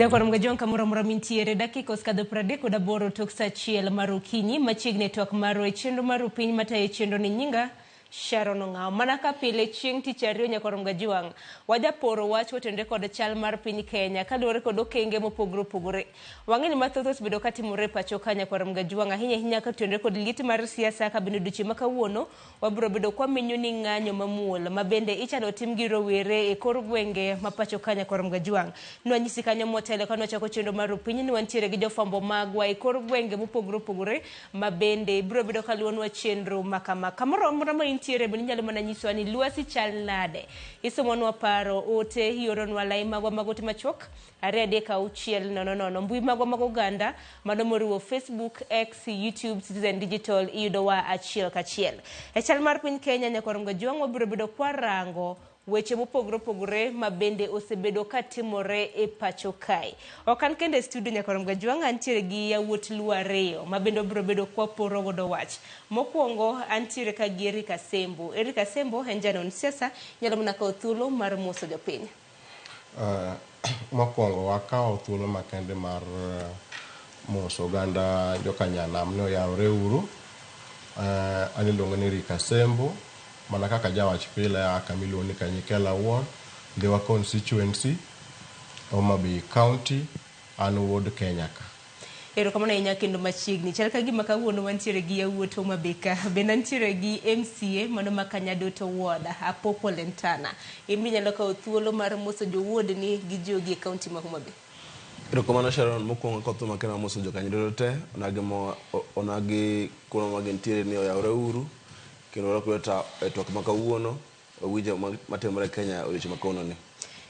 Nyakwar Mgajwang' kamoro amora mintiere, dakika osekadho 38 tok saa 1 mar okinyi, machiegni e twak marwa e chenro mar Rupiny matayo chenro ni nyinga Sharon Ong'awo. Mana ka pile chieng' tich ariyo Nyakwar Mgajwang', wajaporo wach kotenore kod chal mar piny Kenya kaluwore kod okenge mopogore opogore. Wang'e ni mathoth osebedo katimore e pacho ka Nyakwar Mgajwang' ahinya ahinya kotenore kod liet mar siasa ka bende odiochieng' ma kawuono Wabiro bedo kwamenyo ni ng'anyo mamuol ma bende ichano tim gi rowere e kor gwenge ma pacho ka Nyakwar Mgajwang'. Nwanyisi kanyo motelo ka nwachako chenro mar Rupiny ni wantiere gi jofwambo magwa e kor gwenge mopogore opogore ma bende biro bedo ka luwonwa chenro ma kama. Kamoro amora ma intiere bende inyalo mana nyisowa ni lwasi chal nade. Isomonwa paro, ote, ioronwa lai magwa mag ote machuok 23600. Mbui magwa mag oganda mano moriwo Facebook, X, YouTube, Citizen Digital iyudowa achiel kachiel. E chal mar piny Kenya Nyakwar Mgajwang' wabiro bedo kwarango weche mopogore opogore ma bende osebedo ka timore e pacho kae. Ok an kende e studio Nyakwar Mgajwang' antiere gi yawuot Luo ariyo ma bende wabiro bedo kwaporo godo wach. Mokwongo antiere ka gi Eric Asembo. Eric Asembo en janon siasa, inyalo mana kawo thuolo mar moso jopiny. Mokwongo wakawo thuolo makende mar moso oganda jokanyanam ni oyawre uru. An iluonga ni Eric Asembo, mana kaka jawach pile aa kama iluongo ni Kanyikela Ward, Ndhiwa Constituency, Homa Bay County, an wuod Kenya ka. Erokamano ahinya kendo machiegni. Chal ka gima kawuono wantiere gi yawuot Homa Bay ka. Bende antiere gi MCA mano ma Kanyadoto Ward, Apopo Lentana. In be inyalo kawo thuolo mar moso jowuodni gi jogi e kaunti ma Homa Bay. Erokamano Sharon, mokwongo akawo thuolo makende mar moso jokanyadoto te, onagi mo onagi kuno ma gintiere ni oyawre uru, kendo warwakuru e twak ma kawuono. Wawinjo matimore Kenya odiochieng' ma kawuono ni.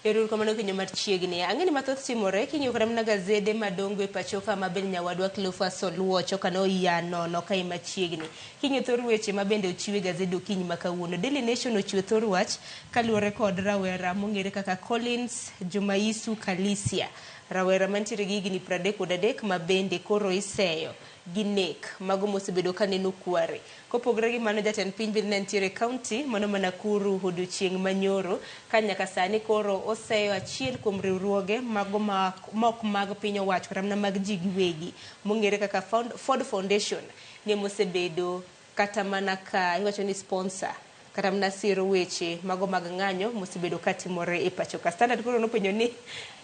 Ero uru kamano kenyo machiegni. Ang'e ni mathoth timore king'iyo kata mana gazede madongo e pacho ka ma bende nyawadwa Cleophas Oluoch ok ane oya nono kae machiegni. King'iyo thor weche ma bende ochiw e gazede okinyi ma kawuono. Daily Nation ochiwo thor wach kaluwore kod rawera mong'ere kaka Collins Jumaisu Kalisia. Rawera mantiere gi higni 33 ma bende koro iseyo gi nek mago mosebedo ka neno kware. Kopogore gi mano, jatend piny bende ne nitiere e kaunti mano ma Nakuru odiochieng' ma nyoro ka nyaka sani koro oseyo achiel kuom riwruoge mago ma ok mag piny owacho kata mana mag ji giwegi mong'ere kaka Ford Foundation ni emosebedo kata mana ka iwacho ni sponsor kata mana siro weche mago mag ng'anyo mosebedo ka timore e pacho ka. Standard koro nopenjo ni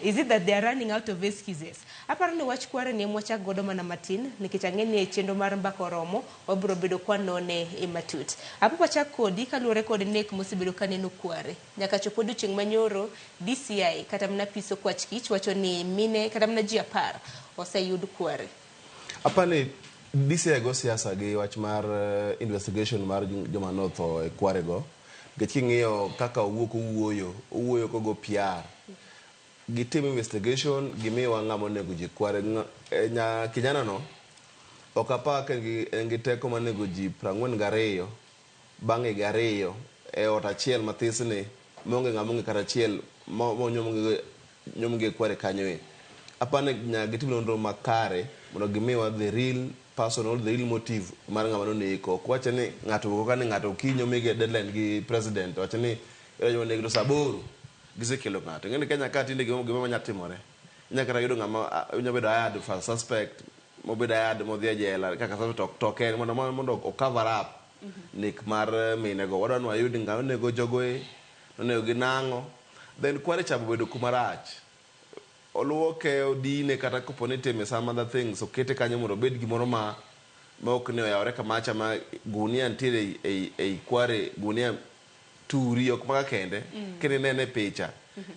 is it that they are running out of excuses? Aparo ni wach kware ni ema wachak godo mana matin nikech ang'e ni e chenro mar mbaka oromo wabiro bedo kwanone e matut. Apok wachak kodi kaluwore kod nek mosebedo ka neno kware. Nyaka chop odiochieng' manyoro DCI kata mana piso kwach kich wacho ni mine kata mana ji 10 oseyud kware. Apani DCI go siasa gi wach mar investigation mar joma notho e kware go. Nikech king'iyo kaka owuok owuoyo, owuoyo kogo PR. Gitim investigation, gimiwa ng'ama onego ji kware. Nya kijana no, ok apar ka en gi teko mar nego ji 42 bang' higa 2 e ot achiel mathis ni maonge ng'ama ong'e kata achiel monyomgi e kware kanyo e. Aparo ni nyaka gitim nonro makare mondo gimiwa the real person or the real motive mar ng'ama noneko. Ok wache ni ng'ato owuok ka ni ng'ato kiny omigi deadline gi president owacho ni idwa negi to saa 8 gisekelo ng'ato. Ing'e ni Kenya ka tinde gima nyalo timore. Inyalo kata yudo ng'ama onya bedo hired for suspect mobedo hired modhi e jela kaka suspect to ok en mondo o cover up nek mar mine go. Wadwa ni wayud ng'ama onego jogo e, nonego gi nang'o. Then kware cha obedo kuma rach. Oluoke, odine kata kopo ni itime some other things okete kanyo mondo obed gimoro ma ok ni oyawore kamacha ma gunia nitiere ei kware gunia turi ok maka kende. Kendo inene e picha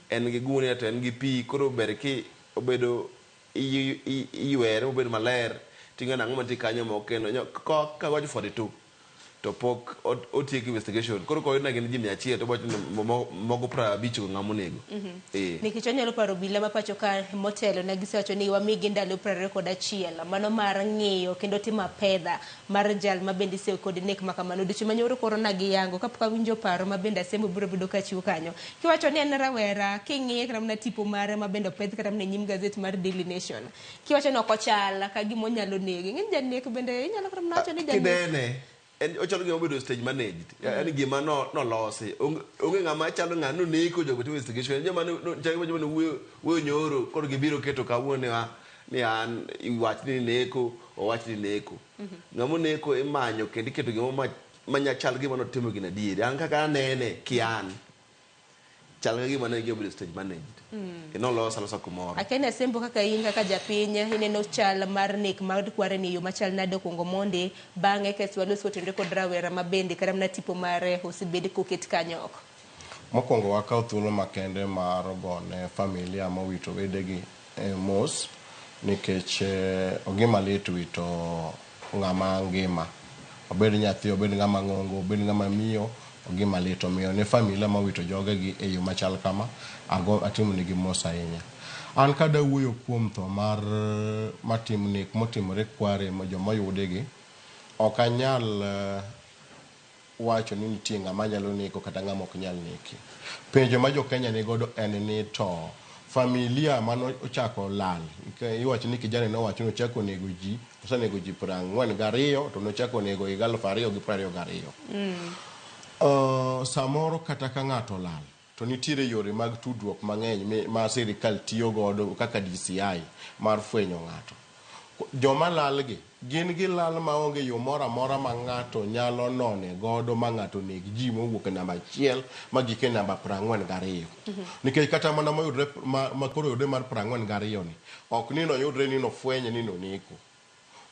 en gi gunia to en gi pi koro ber ki obedo iywere mobed maler ting'eyo nang'o mantie kanyo mok kendo ka wacho 42 to pok otiek investigation koro koyud ni gin ji 100 to wacho ni moko 50 go ng'ama onego. Nikech wanyalo paro obila ma pacho ka motelo ne gisewacho ni wamigi ndalo 21 mano mar ng'iyo kendo timo apedha mar jal ma bende iseyo kod nek ma kamano. Odiochieng' manyoro koro na giyango kapok awinjo paro ma bende Asembo biro bedo kachiwo kanyo. Kiwacho ni en rawera king'iye kata mana tipo mare ma bende opedh kata mana e nyim gazet mar Daily Nation. Kiwacho ni ok ochal ka gima onyalo negi. Ing'e ni janek bende inyalo kata mana wacho ni janek. Kidene. En ochalo gima obedo stage managed. Yani gima no nolosi. Onge ng'ama chalo ng'ano noneko jogo timo investigation. En joma chalo joma no wuoyo nyoro koro gibiro keto kawuono ni an iwach ni neko, owach ni neko. Ng'ama oneko imanyo kendo iketo gima manya chal gima notimo gin adieri. An kaka anene kian chal ka gima ne giobedo stage managed. Nolos alosa kumoro. Akena Asembo, kaka in kaka japiny ineno chal mar nek mar Kware ni yo machal nade okuongo mondi bang'e kes walos kotenore kod rawera ma bende kata mana tipo mare osebed koket kanyo oko. Mokwongo wakaw thuolo makende mar gone familia mowito wedegi mos nikech ogima lit wito ng'ama ngima. Obed nyathi, obed ng'ama ng'ongo, obed ng'ama miyo, ogima lit. Omiyo ne familia mowito jogegi e yo machal kama, atimo negi mos ahinya. An kada wuoyo kuom tho mar matim nek motimore Kware joma oyudegi, ok anyal wacho ni nitie ng'ama nyalo neko kata ng'ama ok nyal neki. Penjo ma jo Kenya nigodo en ni to familia mano ochako lal, iwacho ni kijana nowacho ni ochako nego ji, osenego ji 42 to nochako nego higa 2022. Samoro kata ka ng'ato olal to nitiere yore mag tudruok mang'eny ma sirikal tiyo godo kaka DCI mar fwenyo ng'ato. Joma lal gi gin gilal maonge yo moro amora ma ng'ato nyalo none godo ma ng'ato neg ji mowuok e namba 1 magik e namba 42. Nikech kata mana moyudre ma koro oyudre mar 42 ni ok ni noyudre ni nofwenye ni noneko.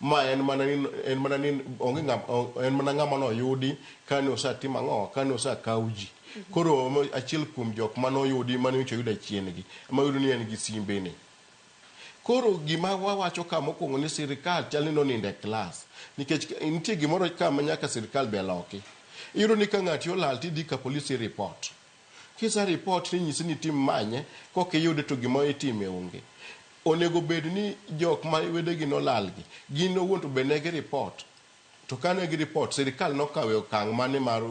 Ma en mana ni en mana ni onge ng'ama en mana ng'ama noyudi kane osetimo ang'o kane osekaw ji. Koro achiel kuom jok manoyudi mane nyocha oyud achien gi ema oyud ni en gi simbe ni. Koro gima wawacho ka mokwongo ni sirikal chal ni nonindo e klas nikech nitie gimoro ka ma nyaka sirikal be loki. Iyudo ni ka ng'ati olal tidhi ka polisi report. Kise report tinyisi ni tim manye kok iyude to gima itime onge. Onego bed ni jok ma wedegi nolal gi gin owuon to be ne gi report. To kane gi report sirikal nokawo okang' mane mar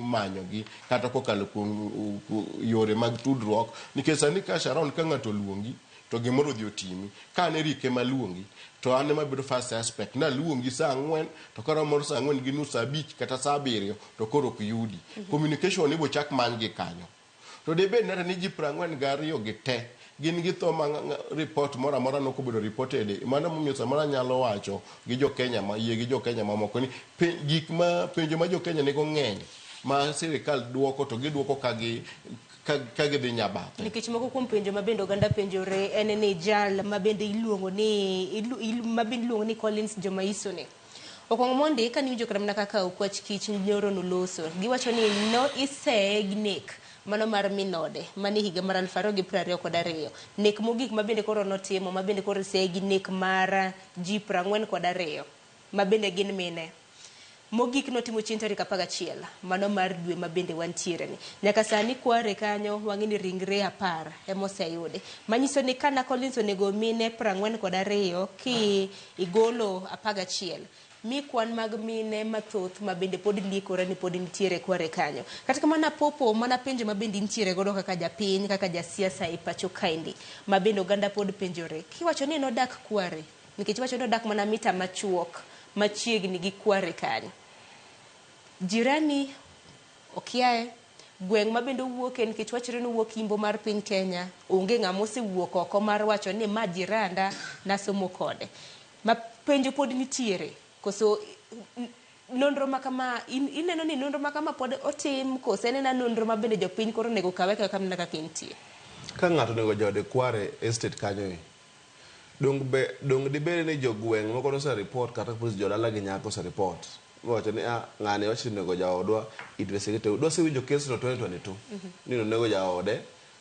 manyogi kata kokalo kuom yore mag tudruok nikech sani ka Sharon ka ng'ato oluongi to gimoro odhi otimi ka an Eric ema aluongi to an ema abedo first suspect naluongi saa 4 to karomo saa 4:30 saa 5 kata saa 7 to koro ok yudi. Communication ibo chak many gi kanyo. To dibed nade ni ji 42 gi te gin githo ma report moro amora nokobedo reported. Mano momiyo samoro anyalo wacho gi jo Kenya ma yie gi jo Kenya mamoko ni gik ma penjo ma jo Kenya nigo ng'eny ma sirikal duoko to giduoko ka gi ka gidhi nyabathe. Nikech moko kuom penjo ma bende oganda penjore en ni jal ma bende iluongo ni ma bende iluongo ni Collins Jomaiso ni. Okuongo mondi kane iwinjo kata mana kaka Okwach Kich nyoro noloso, giwacho ni no iseye gi nek mano mar minode mane higa mar 2022. Nek mogik ma bende koro notimo ma bende koro iseye gi nek mar ji 42 ma bende gin mine. Mogik notimo chieng' tarik 11 mano mar dwe ma bende wantiere ni. Nyaka sani Kware kanyo wang'e ni ringre 10 ema oseyudi. Manyiso ni kana Collins onego mine 42 ki igolo 11 mi kwan mag mine mathoth ma bende pod liekore ni pod nitiere Kware kanyo. Kata kamano Apopo mana penjo ma bende intiere godo kaka japiny, kaka jasiasa e pacho kaendi ma bende oganda pod penjore. Kiwacho ni nodak Kware, nikech iwacho ni odak mana mita machuok machiegni gi Kware kanyo. Jirani okiaye, gweng' ma bende owuoke nikech wachore ni owuok imbo mar piny Kenya, onge ng'ama osewuok oko mar wacho ni ma jiranda nasomo kode. Ma penjo pod nitiere, koso nonro ma kama ineno ni nonro ma kama pod otim koso en ena nonro ma bende jopiny koro onego kawe kaka mana kaka entie. Ka ng'ato onego joode Kware estate kanyo e, dong dibed ni jogweng' moko nose report kata polis jodala gi nyako ose report wacho ni ng'ani wacho ni onego jaodwa investigate dwasewinjo case no 2022 ni onego jaode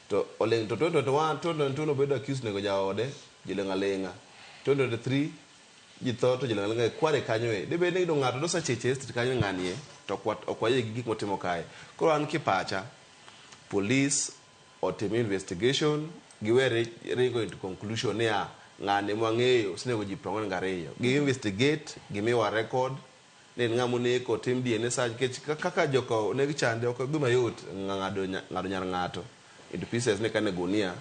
to oling' to 2021 2022 nobedo accused nego jaode ji ling' aling'a 2023 ji tho to ji ling' aling'a e Kware kanyo e dibed ni do ng'ato nosecheche estate kanyo ng'ani e to ok wayie gi gik motimo kae. Koro an kipacha police otim investigation giwe ringo into conclusion ni ng'ani mwang'eyo osenego ji 42 gi investigate gimiwa record ni en ng'ama oneko otim DNA search nikech kaka joka oneg chande ok gima yot ng'ado nyar ng'ato into pieces ni kane gunia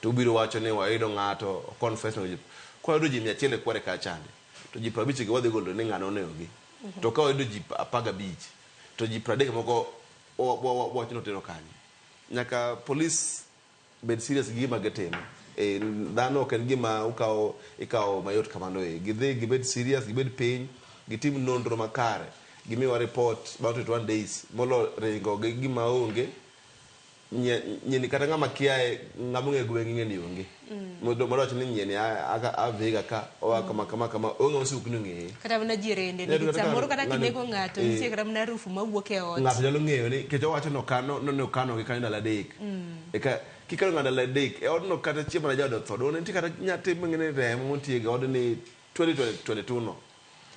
to ubiro wacho ni wayudo ng'ato confess nego ji kwa yudo ji 100 e Kware ka chande to ji 50 gi wadhi golo ni ng'ano onego gi. To ka oyudo ji 15 to ji 30 moko wacho ni otero kanye. Nyaka polis bed serious gi gima gitimo. E, dhano ok en gima ukawo ikawo mayot kamano e. Gidhi gibed serious, gibed piny, gitim nonro makare, gimiwa report bang' 21 days molo ringo gi gima onge. Nyieni kata ng'ama kiaye, ng'ama ong'e gweng' ing'e ni onge. Mondo wacho ni nyieni a Vihiga ka, oa kama kama kama, onge ng'ama ni ong'eye. Kata mana jirende, nikech samoro kata kinego ng'ato, nitie kata mana harufu mawuok e ot. Ng'ato nyalo ng'eyo ni, nikech owacho ni okano, ni okano gi kanyo ndalo adek. Eka kikano ng'ato ndalo adek, e odno kata chieng' mane jaode otho, donge nitie kata nyathi ming'e ni remo motiego e odni 2022 no.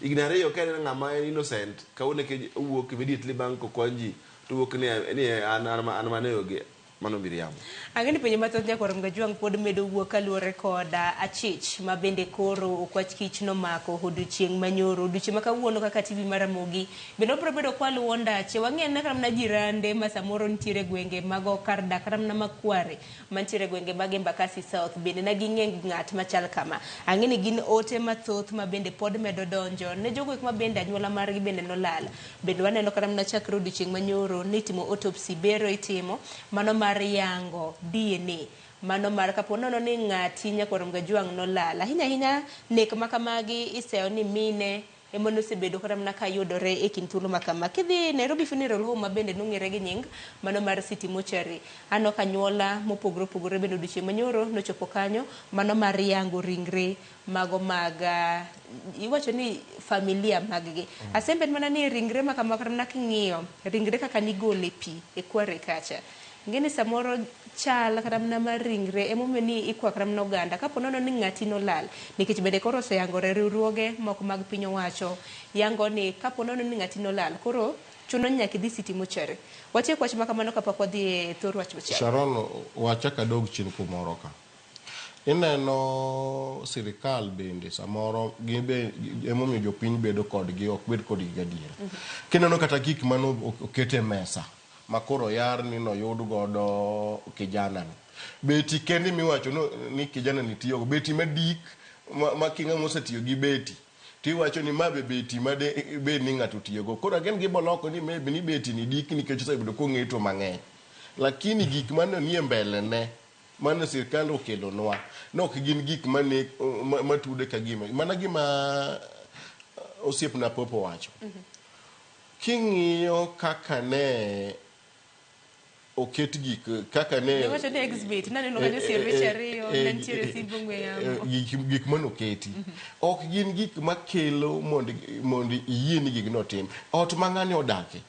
Higni ariyo ka en ng'ama en innocent, kawuono eka owuok immediately bang' kokony ji, to owuok ni an an maneoge, mano miriambo. Ang'e ni penjo mathoth nyakwar Mgajwang' pod medo wuok kaluwore kod achich ma bende koro okwach kich nomako odiochieng' manyoro. Odiochieng' ma kawuono kaka TV mar Ramogi bende wabiro bedo kwaluwo ndache. Wang'e ni kata mana jirande ma samoro nitiere gwenge mago kar dak kata mana Makware mantiere gwenge mag Embakasi South bende na ging'e ng'at machal kama. Ang'e ni gin ote mathoth ma bende pod medo donjo ne jogo eko ma bende anyuola margi bende nolal. Bende waneno kata mana chakre odiochieng' manyoro nitimo autopsy bero itimo mano mar yango DNA mano mar kapo nono ni ng'ati nyakwar Mgajwang' nolal. Ahinya ahinya nek makamagi iseyo ni mine ema nosebedo kata mana kayudore e kind thuolo makama. Kidhi Nairobi Funeral Home ma bende nong'ere gi nying mano mar City Mortuary, aneno ka anyuola mopogore opogore bende odiochieng' manyoro nochopo kanyo mano mar yango ringre mago mag iwacho ni familia mag gi. Asembe mana ni ringre makama kata mana king'iyo ringre kaka nigole pi e kware kacha. Ing'e ni samoro chal kata mana mar ringre emomiyo ni ikwa kata mana oganda kapo nono ni ng'ati nolal nikech bende koro oseyangore riwruoge moko mag piny owacho yango ni kapo nono ni ng'ati nolal koro chuno ni nyaka idhi City Mortuary. Watiek wach makamano kapok wadhi e thor wach machielo. Sharon, wachak adog chien kumoro ka. Ineno sirikal bende samoro gibe emomiyo jopiny bedo kodgi ok bed kodgi gadiera. Kineno kata gik mane oket e mesa makoro yar ni noyud godo kijana ni. Beti kende miwacho ni kijana ni tiyogo, beti madik ma king'ama osetiyo gi beti tiwacho ni ma be beti ma de bed ni ng'ato tiyogo. Koro again giboloko ni maybe ni beti ni dik nikech osebedo kong'eto mang'eny. Lakini gik mane nie mbele ne mane sirikal okelonwa ne ok gin gik mane matude ka gima mana gima osiepna Popo wacho. King'iyo kaka ne oket gik kaka ne Iwacho ni exhibit naneno kanyo sirweche ariyo ne nitiere simb ong'we yamo. Gik manoketi ok gin gik makelo mondo iyie ni gigno otim. Ot ma ng'ani odake,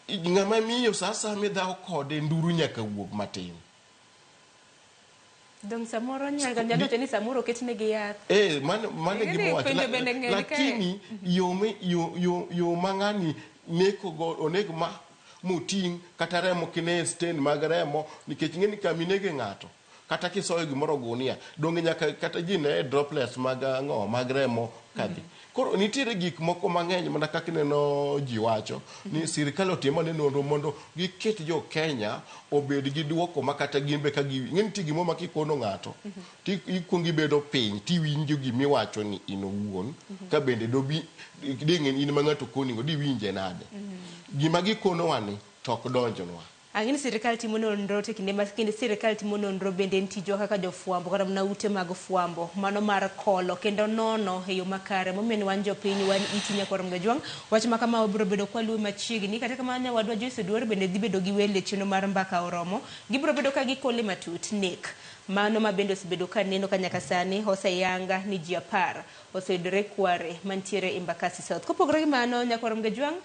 ng'ama miyo sa asaya midhawo kode nduru nyaka wuog matin. Dong samoro nyalo wacho ni samoro oketnegi yath. Mano gima owacho. Lakini yo ma ng'ani neko go oneg ma moting' kata remo kine stain mag remo nikech ing'e ni kama inege ng'ato kata kisoyo gimoro gunia donge nyaka kata ji ne droplets mag ang'o mag remo kadhi. Koro nitiere gik moko mang'eny mana kaka ineno ji wacho ni sirikal otim ane nonro mondo giket jo Kenya obed gi duoko ma kata gin be ka gi ing'e nitie gimoro ma kikono ng'ato ti ikuongo ibedo piny tiwinjo gimiwacho ni in owuon ka bende dobi ding'e in ma ng'ato konigo diwinje nade. Gima gikonowa ni to ok donjnwa. Ang'e ni sirikal timo nonro to kinde ma kinde sirikal timo nonro bende en tijwa kaka jofwambo kata mana ute mag fwambo mano mar kolo kendo nono e yo makare momiyo ni wan jopiny wan iti nyakwar Mgajwang' wach ma kama wabiro bedo kwaluwe machiegni kata kamano nyawadwa Joyce Oduor bende dhi bedo gi welo e chenro mar mbaka oromo gibiro bedo ka gikole matut nek mano ma bende osebedo ka neno ka nyaka sani oseyanga ni ji 10 oseyudore kware mantiere Embakasi South. Kopogore gi mano nyakwar Mgajwang'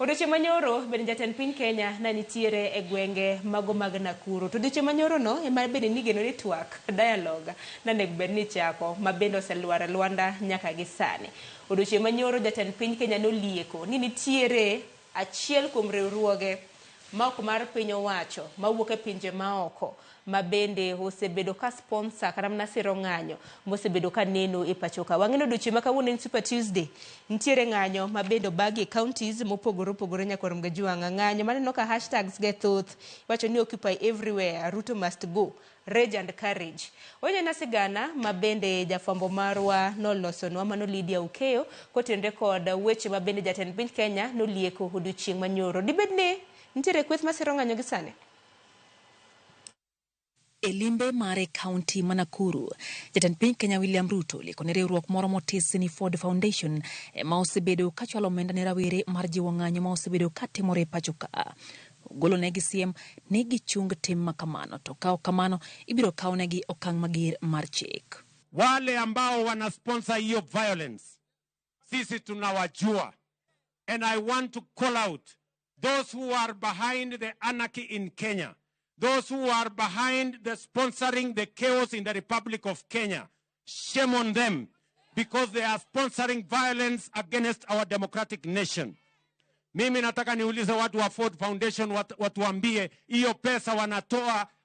odiochieng' manyoro bende jatend piny Kenya ne nitiere e gwenge mago mag Nakuru. To odiochieng' manyoro no ema bende nigeno ni twak dialogue nanego bed ni chako ma bende oselwar e lwanda nyaka gi sani. Odiochieng' manyoro jatend piny Kenya nolieko ni nitiere achiel kuom riwruoge ma ok mar piny owacho mawuok e pinje maoko ma bende osebedo ka sponsor kata mana siro ng'anyo mosebedo ka neno e pacho ka. Wang'eno odiochieng' ma kawuono en Super Tuesday. Nitiere ng'anyo ma bende obagi e counties mopogore opogore nyakwar Mgajuang'. Ng'anyo maneno ka hashtags ge thoth. Iwacho ni occupy everywhere, Ruto must go, rage and courage. Onyena sigana ma bende jafwambo marwa nolosonwa mano Lydia Okeyo kotenre kod weche ma bende jatend piny Kenya nolieko odiochieng' manyoro. Dibed ni nitiere kweth masiro ng'anyo gi sani? E limbe mare e kaunti ma Nakuru, jatend piny Kenya William Ruto olieko ne riwruok moro motisi ni Ford Foundation ema osebedo ka chwalo omenda ne rawere mar jiwo ng'anyo ma osebedo ka timore e pacho ka. Ogolonegi siem ni gichung tim ma kamano to ka ok kamano ibiro kawnegi okang' mager mar chik. Wale ambao wana sponsor hiyo violence, sisi tunawajua. And I want to call out those who are behind the anarchy in Kenya, those who are behind the sponsoring the chaos in the Republic of Kenya. Shame on them, because they are sponsoring violence against our democratic nation. Mimi nataka niulize watu wa Ford Foundation watuambie hiyo pesa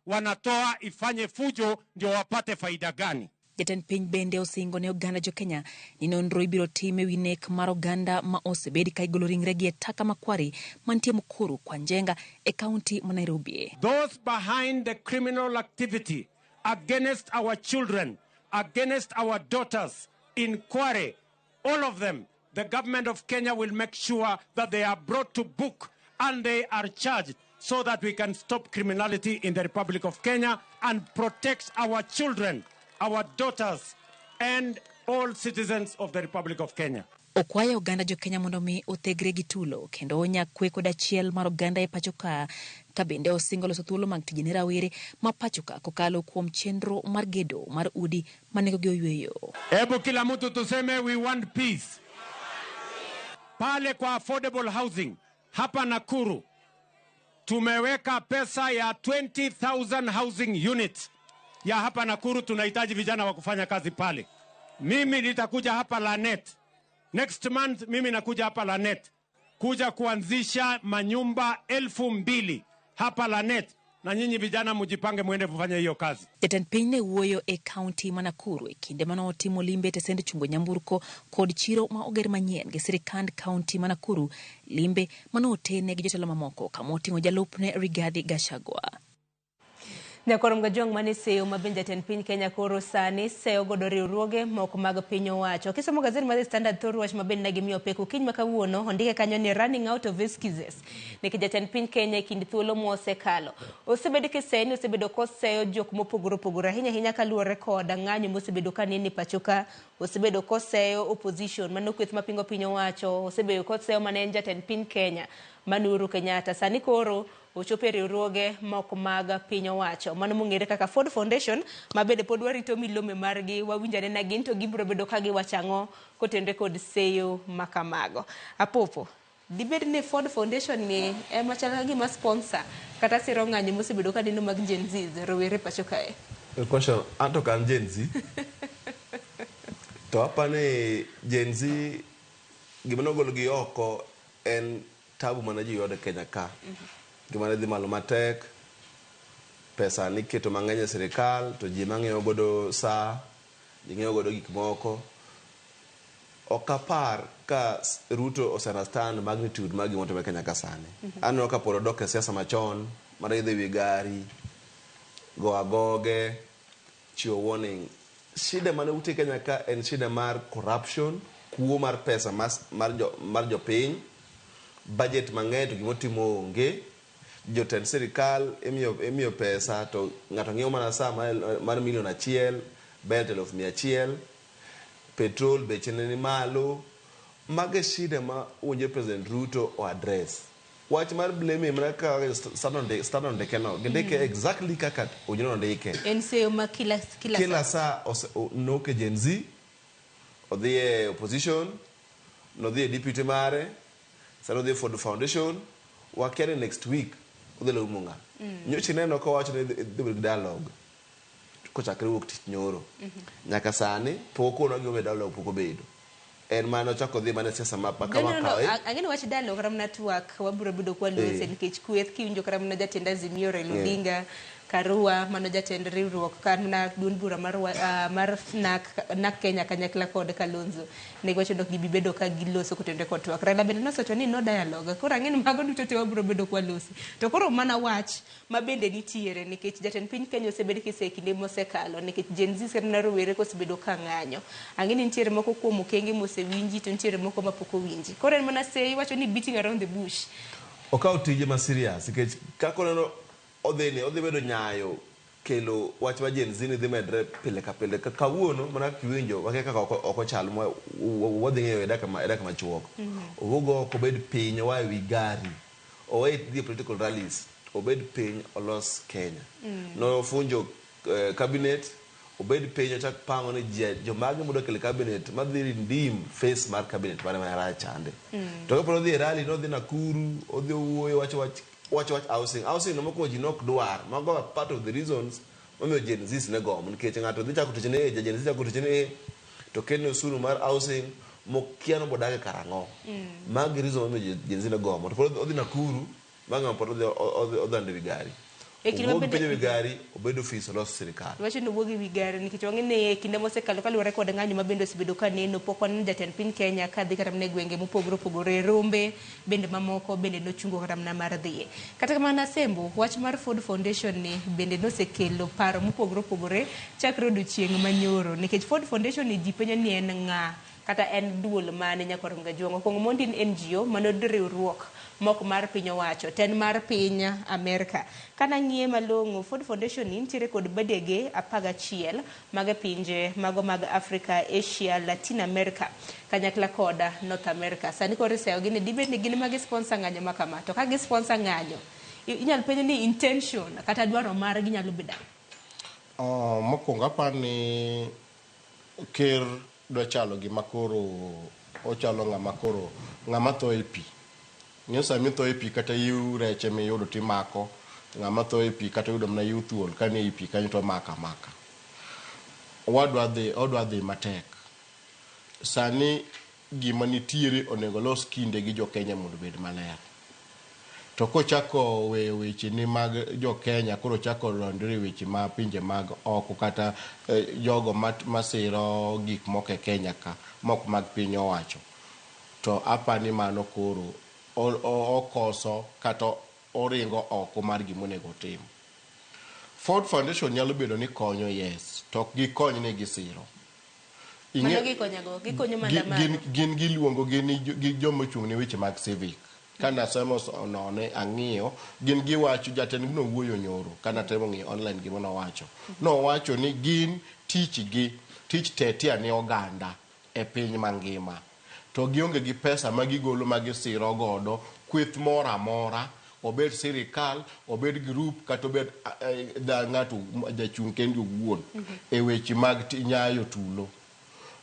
wanatoa ifanye fujo ndio wapate faida gani? Jatend piny bende osingo ne oganda jo Kenya ni nonro ibiro tim e wi nek mar oganda ma osebed ka igolo ringregi e taka makwari mantie Mukuru kwa Njenga e kaunti ma Nairobi. Those behind the criminal activity against our children, against our daughters in Kware, all of them, the government of Kenya will make sure that they are brought to book and they are charged so that we can stop criminality in the Republic of Kenya and protect our children, our daughters, and all citizens of the Republic of Kenya. Okwayo oganda jo Kenya mondo mi othegre gi tulo kendo onyak kwe kod achiel mar oganda e pacho ka, ka bende osingo loso thuolo mag tije ne rawere ma pacho ka kokalo kuom chenro mar gedo mar udi ma nengogi oyweyo. Hebu kila mtu tuseme we want peace. Pale kwa affordable housing hapa Nakuru tumeweka pesa ya 20,000 housing units ya hapa Nakuru. Tunahitaji vijana wa kufanya kazi pale. Mimi nitakuja hapa Lanet next month, mimi nakuja hapa Lanet kuja kuanzisha manyumba 2,000 hapa Lanet, na nyinyi vijana mjipange muende kufanya hiyo kazi. Jatend piny ne wuoyo e kaunti ma Nakuru e kinde mane otimo limbe e tesend chungo nyamburko kod chiro ma oger manyien gi sirikand kaunti ma Nakuru, limbe mane otene gi jotelo mamoko kama oting'o jalupne Rigathi Gachagua. Nyakwar Mgajwang' mane seyo ma bende jatend piny Kenya koro sani seyo godo riwruoge moko mag piny owacho. Kisomo gazet mar The Standard thor wach ma bende ne gimiyo pek okinyi ma kawuono ondike kanyo ni running out of excuses. Nikech jatend piny Kenya e kind thuolo mosekalo osebedo kiseye ni osebedo koseyo jok mopogore opogore ahinya ahinya kaluwore kod ng'anyo mosebedo ka nene pacho ka, osebedo koseyo opposition mano kweth mapingo piny owacho, osebedo koseyo mane en jatend piny Kenya mano Uhuru Kenyatta. Sani koro ochopo e riwruoge moko mag piny owacho mano mong'ere kaka Ford Foundation ma bende pod warito milome margi wawinjo anena gin to gibiro bedo ka giwacho ang'o kotenore kod seyo makamago. Apopo, dibed ni Ford Foundation ni ema chal ka gima sponsor kata siro ng'anyo mosebedo ka neno mag Gen Z rowere pacho kae? Question, anto ka an Gen Z to apani Gen Z gima nogologi oko en tabu mane ji yudo e Kenya ka. Gima ne dhi malo matek, pesa niketo mang'eny e sirikal to ji mang'iewo godo saa, ji ng'iewo godo gik moko. Ok apar ka Ruto ose understand magnitude mar gima timore Kenya ka sani. Aneno ka pod odok e siasa machon mar idho ewi gari, go agoge, chiwo warning. Shida mane ute Kenya ka en shida mar corruption, kuo mar pesa mar jopiny, budget mang'eny to gimotimo onge. Jotend sirikal imiyo pesa to ng'ato ng'iewo mana saa mar milion 1, belt 100,000, petrol beche ne ni malo. Mago e shida ma owinjore President Ruto o address. Wach mar blame mana kaka Standard ondike no, gindike exactly kaka owinjore ondike. En seyo ma kila Kila saa noke Gen Z, odhi e opposition, nodhi e deputy mare, sani odhi e Ford Foundation, wakia ni next week odhi laumo ng'a. Nyocha ineno kowacho ni dhi bedo gi dialogue kochakre wuok tich nyoro. Nyaka sani pok okonwa gimomiyo dialogue pok obedo. En mane ochako dhi mana siasa ma kama No, no, no. kawe. Ang'e ni wach dialogue kata mana twak wabiro bedo kwa lose nikech kweth kiwinjo kata mana jatend Azimio Raila Odinga, Karua mano jatend riwruok kata duond bura mar NARC Kenya kanyakla kod Kalonzo ne giwacho ni ok gibi bedo ka giloso kotenore kod twak. Raila bende nosewacho ni no dialogue. Koro ang'e ni mago duto te wabiro bedo kwa losi. To koro mana wach ma bende nitiere nikech jatend piny Kenya osebed kise e kinde mosekalo nikech Gen Z kata mana rowere kosebedo ka ng'anyo. Ang'e ni nitiere moko kuom okenge mosewinji to nitiere moko mapok owinji. Koro en mana sei iwacho ni beating around the bush. Okawo tije ma serious nikech kaka oneno odhi ni odhi bedo nyayo kelo wach ma Gen Z ni dhi medre pile ka pile. Kawuono mana kaka iwinjo wakia kaka oko chal ma wadhi ng'eyo e dakika machuok. Owuog oko obed piny oa e wi gari owe dhi e political rallies obed piny olos Kenya. Nofunjo cabinet obed piny ochak pango ni jomage modwa kelo e cabinet madhi redeem face mar cabinet mare marach chande. To kapod odhi e rally nodhi Nakuru odhi owuoyo wacho wach housing. Housing no mokwongo ji nok dwar. Mago are part of the reasons momiyo Gen Z ne gomo nikech ng'ato dhi chako tich ni ja Gen Z chako tich ni to kelne osuru mar housing mokia ni bodake karang'o. Magi reason momiyo Gen Z ne gomo. To pod odhi Nakuru bang'e pod odhi ando ewi gari. E kinde ma Owuog bende piny ewi gari obed ofis olos sirikal. Wacho ni owuog ewi gari nikech wang'e ni e kinde mosekalo kaluwore kod ng'anyo ma bende osebedo ka neno pok waneno jatend piny Kenya kadhi kata mana e gwenge mopogore opogore rombe bende mamoko bende nochungo kata mana mar dhiye. Kata kamano Asembo, wach mar Ford Foundation ni bende nosekelo paro mopogore opogore chakre odiochieng' manyoro nikech Ford Foundation ni ji penjo ni en ng'a kata en duol mane nyakwar Gajuang'. Okwongo mondi en NGO mano riwruok mok mar piny owacho to en mar piny Amerka. Kanang'iye malong'o Ford Foundation ni nitiere kod badege 11 mag pinje mago mag Africa, Asia, Latin America kanyakla kod North America. Sani koro iseyogi ni dibed ni gin ema gisponsor ng'anyo ma kama. To ka gisponsor ng'anyo, inyalo penj ni intention kata dwaro margi nyalo bedo ang'o? Mokwongo aparo ni ker dwa chalo gima koro ochalo ng'ama koro ng'ama tho e pi. Ing'e sama itho e pi kata yiw rech emiyudo timako, ng'ama tho e pi kata oyudo mana yiw thuol ka ni ei pi kanyo to omako amaka. Odwa dhi matek. Sani gima nitiere onego olos kinde gi jo Kenya mondo obed maler. To kochako weyo weche ni mag jo Kenya koro ochako donjore e weche ma pinje mag oko kata jogo masiro gik moko e Kenya ka mok mag piny owacho. To apani mano koro okoso kata oringo oko mar gima onego otim. Ford Foundation nyalo bedo ni konyo yes, to ok gikony ni gisiro. Mano gikonyago, gikonyo maandamano. Gin giluongo gin gi joma ochung' ne weche mag civic. Kana somo none ang'iyo, gin giwacho jatend no wuoyo nyoro, kana temo ng'iyo online gima nowacho. Nowacho ni gin tich gi, tich tetea ne oganda e piny mangima. To gionge gi pesa ma gigolo ma gisiro godo kweth moro amora, obed sirikal, obed group, kata obed ng'ato jachung' kende owuon e weche mag nyayo tulo.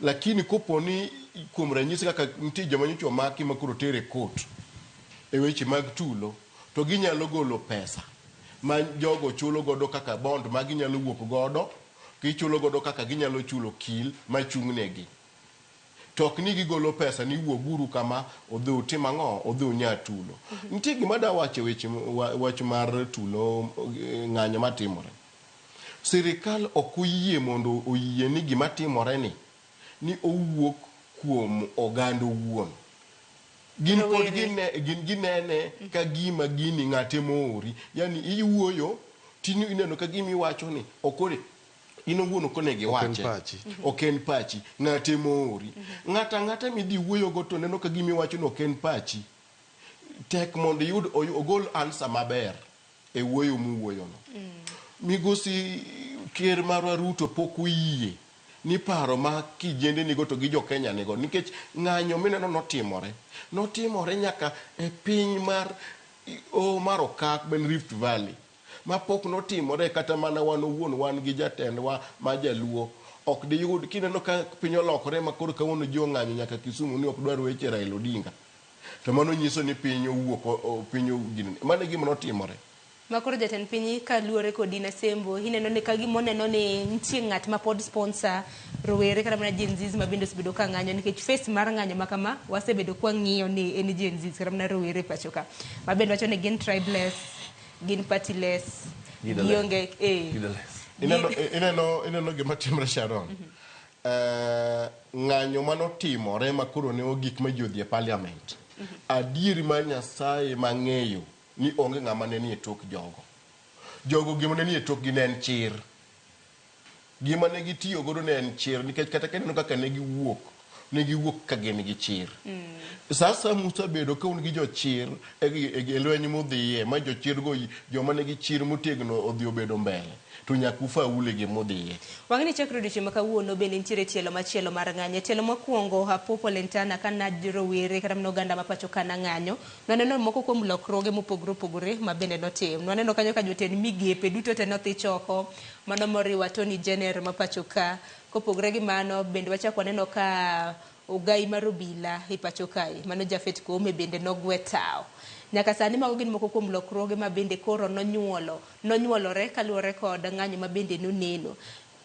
Lakini kopo ni kuom ranyisi kaka nitie joma nyocha omaki ma koro ter e court e weche mag tulo, to ginyalo golo pesa ma jogo chulo godo kaka bond ma ginyalo wuok godo, gichulo godo kaka ginyalo chulo okil machung' negi. To ok ni gigolo pesa ni wuoguru kama odhi utim ang'o, odhi unya tulo. Nitie gima da wacho e weche wach mar tulo ng'anyo matimore. Sirikal ok oyie mondo oyie ni gima timore ni owuok kuom oganda owuon. Gin pod gin ginene ka gima gini ng'ate moori. Yani iwuoyo tini ineno ka gima iwacho ni ok in owuon ok onego iwache. Ok en pachi. Ng'ate moori. Ng'ata ang'ata midhi wuoyogo to neno ka gima iwacho ni ok en pachi. Tek mondo iyud ogol answer maber e wuoyo muwuoyono. Migosi ker marwa Ruto pok oyie ni paro ma kijende nigo to gi jo Kenya nigo nikech ng'anyo mineno notimore nyaka e piny mar mar Okak ben Rift Valley ma pok notimore kata mana wan owuon wan gi jatendwa ma jaluo ok diyud kineno ka piny olokore ma koro kawuono ji ong'anyo nyaka Kisumu ni ok dwar weche Raila Odinga to mano nyiso ni piny owuok piny gini mano e gima notimore. Makoro jatend piny kaluwore kod Dina Sembo, ineno ni ka gima oneno ni nitie ng'at ma pod sponsor rowere kata mana Gen Zs ma bende osebedo ka ng'anyo nikech face mar ng'anyo ma kama wasebedo kwang'iyo ni en Gen Zs kata mana rowere pacho ka. Ma bende wacho ni gin tribeless, gin partyless, Leaderless. gionge eh. Leaderless. Ineno, ineno gima timre Sharon. Ng'anyo manotimore ma koro ne ogik ma ji odhi e parliament. Adieri mar Nyasaye mang'eyo ni onge ng'ama ne nie tok jogo. Jogo gima ne nie tokgi ne en chir. Gima ne gitiyo godo ne en chir nikech kata kineno kaka ne giwuok, ne giwuok ka gin gi chir. Sasa musebedo ka un gi jochir e, e, e lweny mudhiye ma jochir go joma nigi chir motegno odhi obedo mbele to nyaka ufaul e gimudhiye. Wang'e ni chakre odiochieng' ma kawuono bende nitiere tielo machielo mar ng'anyo. Tielo mokwongo Apopo Lentana ka na rowere kata mana oganda ma pacho ka na ng'anyo. Nwaneno moko kuom lokruoge mopogore opogore ma bende notim. Nwaneno kanyo ka jotend migepe duto te nothich oko. Mano moriwo Attorney General ma pacho ka. Kopogore gi mano bende wachak waneno ka ogai mar obila e pacho kae mano Japhet Koome bende nogwe tawo. Nyaka sani mago gin moko kuom lokruoge ma bende koro nonyuolo nonyuolore kaluwore kod ng'anyo ma bende noneno.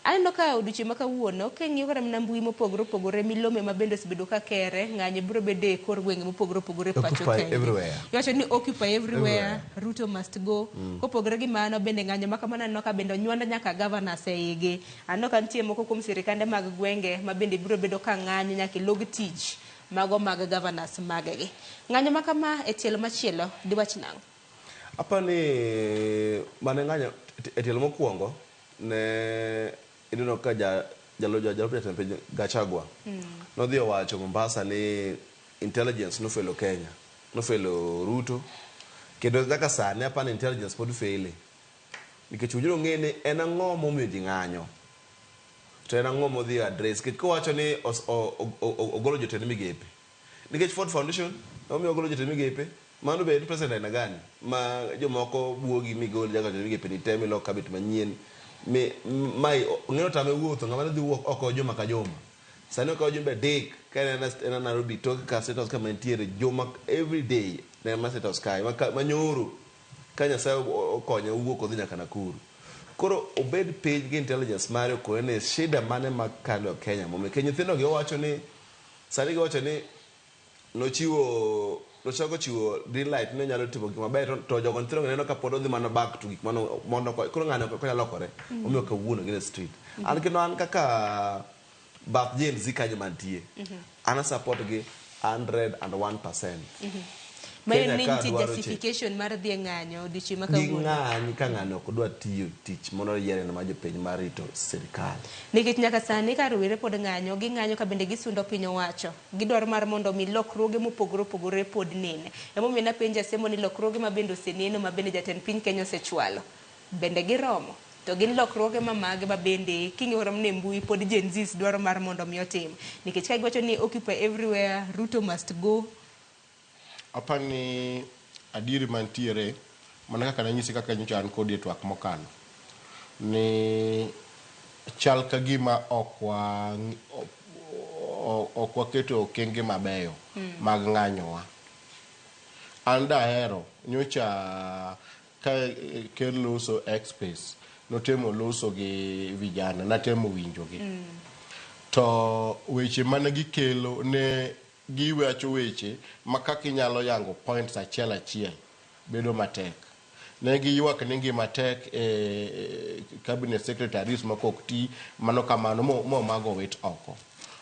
Aneno ka odiochieng' ma kawuono king'iyo kata mana mbui mopogore opogore milome ma bende osebedo ka kere ng'anyo biro bedo e kor gwenge mopogore opogore e pacho Occupy kaendi. everywhere. Iwacho ni occupy everywhere, Everywhere. Ruto must go. Kopogore gi mano bende ng'anyo ma kamano aneno ka bende onywando nyaka governors e igi. Aneno ka nitie moko kuom sirikande mag gwenge ma bende biro bedo ka ng'anyo nyaka e log tich mago mag governors maggi. Ng'anyo ma kama e tielo machielo diwach nang'o? Apa ni mane ng'anyo e tielo mokwongo ne ineno ka ja jalo jalup jatend piny Gachagua nodhi owacho Mombasa ni intelligence nofelo Kenya nofelo Ruto kendo nyaka sani apa ni intelligence pod fele nikech owinjore ong'e ni en ang'o momiyo ji ng'anyo to en ang'o modhi address nikech kowacho ni ogolo jotend migepe nikech Ford Foundation omiyo ogolo jotend migepe mano be en president aina gani ma jomoko buogi migol nyaka jotend migepe ni te milok cabinet manyien mi mae ng'eno tame wuotho ng'ama ne dhi wuok oko juma ka juma sani okawo jumbe adek ka en en Nairobi tok ka State House kama entiere juma every day ne en ma State House kae ma nyoro ka Nyasaye okonye owuok odhi nyaka Nakuru koro obed piny gi intelligence mare okone ni shida mane makalo Kenya momiyo nikech nyithindo gi owacho ni sani giwacho ni nochiwo nochako chiwo green light ni onyalo timo gik maber to jogo nyithindo neno ka pod odhi mana back to gik mano mondo koro ng'ani ok onyal lokore omiyo kawuono gin e street an kendo an kaka bath Gen Z kanyo mantie an a support gi 101%. Mayo Kenya ni ka nitie dwaro change. justification mar dhi e ng'anyo odiochieng' ma kawuono. Ging'any ka ng'ani ok dwa tiyo tich mondo yiere ma jopiny mar rito sirikal. Nikech nyaka sani ka rowere pod ng'anyo, ging'anyo ka bende gisundo piny owacho. Gidwaro mar mondo mi lokruoge mopogore opogore pod nene. Emomiyo napenjo Asemo ni lokruoge ma bende oseneno ma bende jatend piny Kenya osechwalo. Bende giromo. To gin lokruoge ma mage ma bende king'iyo kata mana e mbui pod Gen Zs dwaro mar mondo mi otim. Nikech ka giwacho ni occupy everywhere, Ruto must go. Apani ni adieri mantiere mana kaka nanyisi kaka nyocha an kodi e twak mokalo ni chal ka gima ok wa ok waketo okenge mabeyo mag ng'anyowa. An dahero nyocha ka ker loso X space notemo loso gi vijana natemo winjogi to weche mane gikelo ne giwacho weche ma kaka inyalo yango points achiel achiel bedo matek. Ne giywak ni ngima tek e cabinet secretaries moko ok ti mano kamano mo mago wit oko.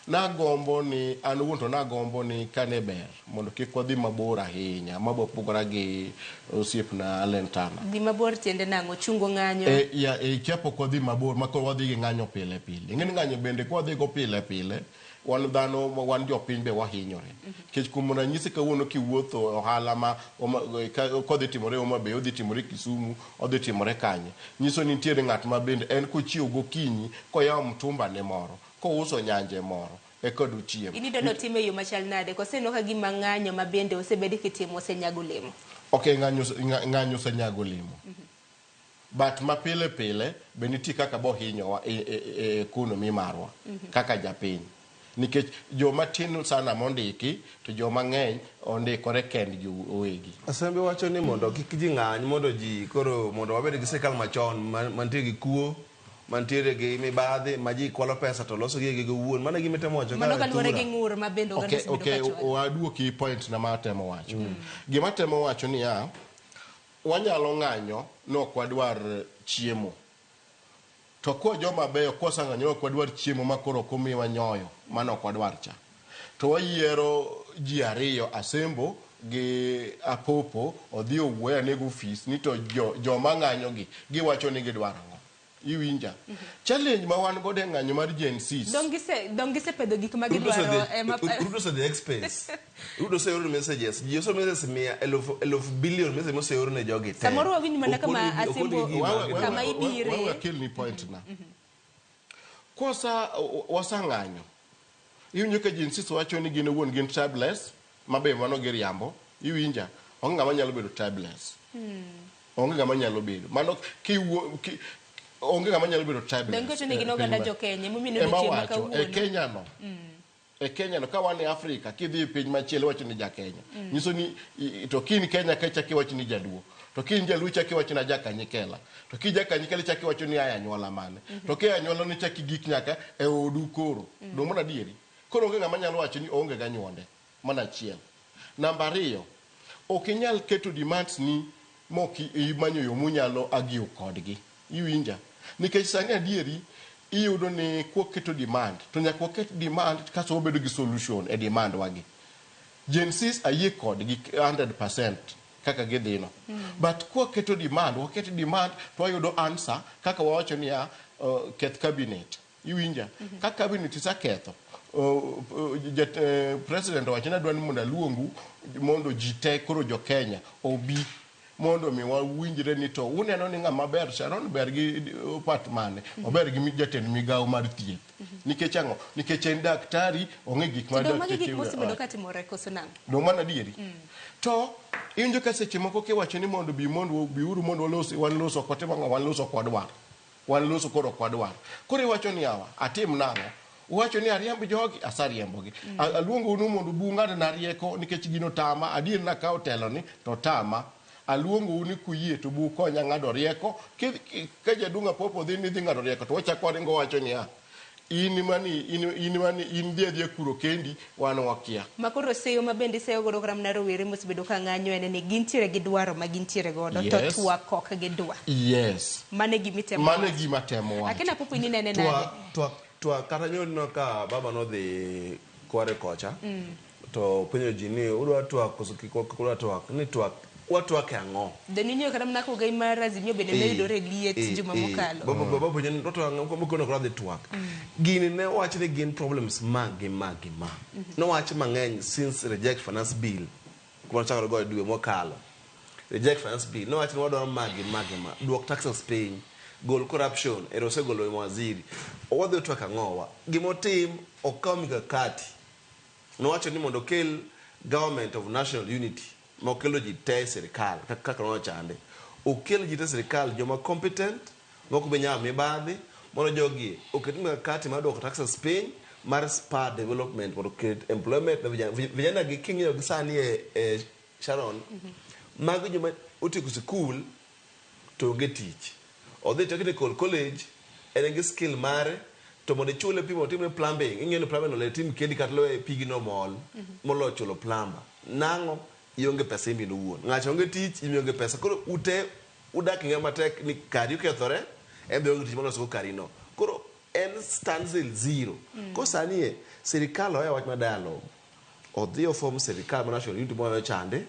Nagombo ni an owuon to nagombo ni kane ber mondo kik wadhi mabor ahinya mabopogora gi osiepna Lentana. Dhi mabor tiende nang'o? Chungo ng'anyo? E, ya, e, kia pok wadhi mabor ma koro wadhi gi ng'anyo pile pile. Ing'e ni ng'anyo bende kwadhi go pile pile, wan dhano wan jopiny be wahinyore. Nikech kuom ranyisi kawuono kiwuotho ohala ma kodhi timore Homa Bay, odhi timore Kisumu, odhi timore kanye. Nyiso ni nitiere ng'at ma bende en kochiew gokinyi koyawo mtumba ne moro, kouso nyanje moro, eka dochiem. In idwa notime e yo machal nade? Koso ineno ka gima ng'anyo ma bende osebed kitimo osenyago olemo? Ok, ng'anyo osenyago olemo. But mapile pile be nitie kaka bohinyowa e economy marwa kaka japiny. Nikech joma tin sana mondiki to joma ng'eny ondikore kendgi owegi. Asembe wacho ni mondo kik ji ng'any mondo ji koro mondo wabed gi sirkal machon mantie gi kuo mantiere gi mibadhi ma ji kwalo pesa to loso gi gi owuon. Mano e gima itemo wacho Mano ka kaluwore Thura. gi ng'ur ma bende oganda osebedo Okay, ka chwalo. waduoki point na ma atemo wacho. Gima atemo wacho niya, wanyalo ng'anyo ni ok wadwar chiemo. To kwa joma beyo kwaseng'anyo ni ok wadwar chiemo ma koro ok omiwa nyoyo, mano ok wadwar cha. To wayiero ji ariyo, Asembo gi Apopo, odhi owuoyo ane go ofis ni to joma ng'anyo gi giwacho ni gidwaro ang'o. Iwinja? Challenge ma wan godo e ng'anyo mar Gen Zs. Dong gisepedho gik ma Ruto gidwaro ema Ruto osedhi expense. Ruto oseoro messages. Ji oseoro messages mia eluf eluf billion messages moseoro ne jogi te. Samoro wawinj mana kama Ok Asembo odhi gima gidwaro. kama ibire. Wewe akelni point na. Kosa wasang'anyo. Iwinjo ka Gen Zs wacho ni gin owuon gin tribeless, ma be mano giriambo. Iwinja? Onge ng'ama nyalo bedo tribeless. Onge ng'ama nyalo bedo. Mano kiwuo ki, onge ng'ama nyalo bedo tribeless. Dong giwacho ni gin e oganda piny ma- jo Kenya, emomiyo Ema odiochieng' ma wacho, e kawuono. Kenya no. E Kenya no, ka wan e Afrika, kidhi e piny machielo iwacho ni ja Kenya. Nyiso ni to kin Kenya ka chak iwacho ni Jaluo. To kin Jaluo chak iwacho ni ajakanyikela. To ki jakanyikela chak iwacho ni aya anyuola mane. To ki anyuola ni chak igik nyaka e odu koro. Dong' mana adieri. Koro onge ng'ama nyalo wacho ni oonge ganyuonde. Mano achiel. Namba ariyo, ok inyal keto demands ni mok imanyo yo munyalo argue kodgi. Iwinja? Nikech sani adieri iyudo ni kwaketo demand to nyaka waket demand kasto wabedo gi solution e demand wagi. Gen Zs ayie kodgi 100% kaka gidhino. But kwaketo demand, waket demand to wayudo answer kaka wawacho niya keth cabinet. Iwinja? Ka cabinet iseketho, president owacho ni adwa ni mondo aluongu mondo ji te koro jo Kenya obi mondo mi wawinjre ni to uneno ni ng'ama ber Sharon ber gi part mane ober gi jatend migawo mar thieth nikech ang'o nikech en daktari ong'e gik ma To dong magi dakteche gik mosebedo wacho. katimore koso nang'o? Dong mano adieri. To iwinjo ka seche moko kiwacho ni mondo bi mondo biuru mondo walos wan loso ok watim ang'o wan loso ok wadwar. Wan loso koro ok wadwar. Koro iwacho ni yawa atim nang'o? Uwacho ni ariemb jogi asariembogi. Aluongou ni mondo ubi ung'adna rieko nikech gino tama adier nakawo telo ni to tama. Aluongou ni kuyie to bu ukonya ng'ado rieko. Ka jaduong' Apopo dhi ni dhi ng'ado rieko to wachako waringo wacho niya in mani in mani in dhi adhiya kuro kendi wan wakia. Ma koro seyo ma bende iseyo godo kata mana rowere mosebedo ka ng'anyo en ni gintiere gi dwaro ma gintiere godo to twak ok gidwa. Yes. Mano e gima itemo Mano e wacho. gima atemo wacho. Akena Apopo in inene nade? Twak kata nyono ka baba nodhi Kware kocha to penjo ji ni udwa twak koso kik udwa twak ni twak watwak e ang'o? Then ing'eyo kata mana kogai mar Azimio bende ne yudore e liet juma mokalo. Baba penjo ni watwak ang'o mokono koro adhi twak. Gini ne wach ni gin problems ma gi ma gi ma. Nowach mang'eny since reject finance bill kuma nochakore go e dwe mokalo. Reject finance bill nowach ni wadwaro ma gi ma gi ma. Duok taxes piny. Gol corruption. Ero osegolo mawaziri. Wadhi twak ang'owa. Gimotim okaw mikakati. Nowacho ni mondo okel government of national unity ma okelo ji te e sirikal kaka nochande. Okel ji te e sirikal joma competent mok be nyal mibadhi mondo jogi oket mikakati mar duoko taxes piny mar spur development mondo oket employment ne vijana. Vijana gi king'iyo gi sani e Sharon, mago joma otieko sikul to onge tich. Odhi technical college en gi skill mare to mondo ichule pi mondo otimne plumbing ing'eyo ni plumbing onego itim kendi kata lowe pigno mol moloyo chulo plumber. Nang'o ionge pesa in bende owuon. Ng'acha onge tich in onge pesa. Koro ute udak e ngima matek ni kari okethore en be onge tich moloso go kari no. Koro en standstill zero. Koro sani e sirikal oweyo wach mar dialogue. Odhi oform sirikal mar national unity moweyo chande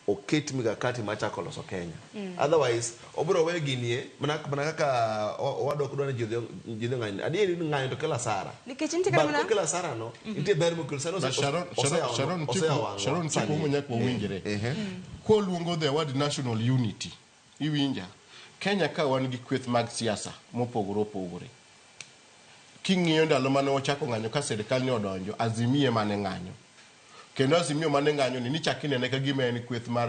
oket mikakati mar chako loso Kenya. Otherwise, obiro weyo gini e mana kaka owadwa ok dwa ni ji odhi ong'any. Adieri ni ng'anyo to kelo asara. Nikech nitie kata But mana kokelo asara no, nitie ber mokelo sani But Sharon oseyawang'wa Sharon sani. chiko nyaka wawinjre. Koluongo the word national unity, iwinja. Kenya ka wan gi kweth mag siasa mopogore opogore. King'iyo ndalo mane wachako ng'anyo ka sirikal ne odonjo, Azimio mane ng'anyo. Kendo Azimio mane ng'anyo ni nichak inene ka gima en kweth mar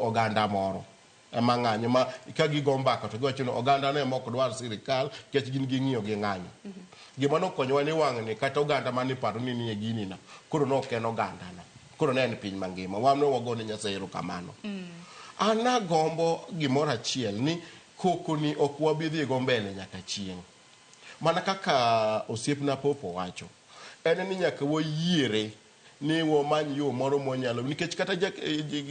oganda moro. Ema ng'anyo ma ka gigo mbaka to giwacho ni oganda no ema ok dwar sirikal nikech gin ging'iyo gi ng'anyo. Gima nokonyowa ni wang'ni kata oganda mane paro ni nie gini no koro ne ok en oganda no. Koro ne en piny mangima. Wan ne wagone Nyasaye erokamano. An agombo gimoro achiel ni koko ni ok wabi dhi go mbele nyaka chieng'. Mana kaka osiepna Popo wacho, en ni nyaka wayiere ni wamany yo moro mwanyalo nikech kata ja,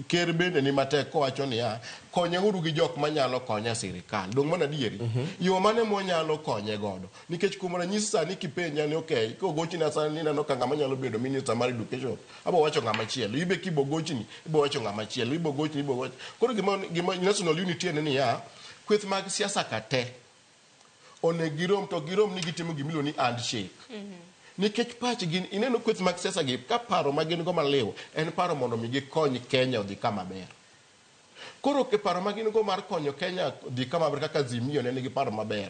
ker bende ni matek kowacho niya konyauru gi jok manyalo konya sirikal dong' mana adieri yo mane mwanyalo konye godo nikech kuom ranyisi sani kipenja ni okay kogochna sani ineno ka ng'ama nyalo bedo minister mar education abo wacho ng'ama chielo ibe kibo gochni ibo wacho ng'ama chielo ibo gochni ibo wacho koro gima, gima national unity en niya kweth mag siasa ka te onego girom to girom ni gitimo gimiluongo ni handshake nikech pachgi ineno kweth mag siasa gi ka paro ma gin go maliw en paro mondo mi gikony Kenya odhi kama ber koro ke paro ma gin go mar konyo Kenya dhi kama ber kaka Azimio ne nigi paro maber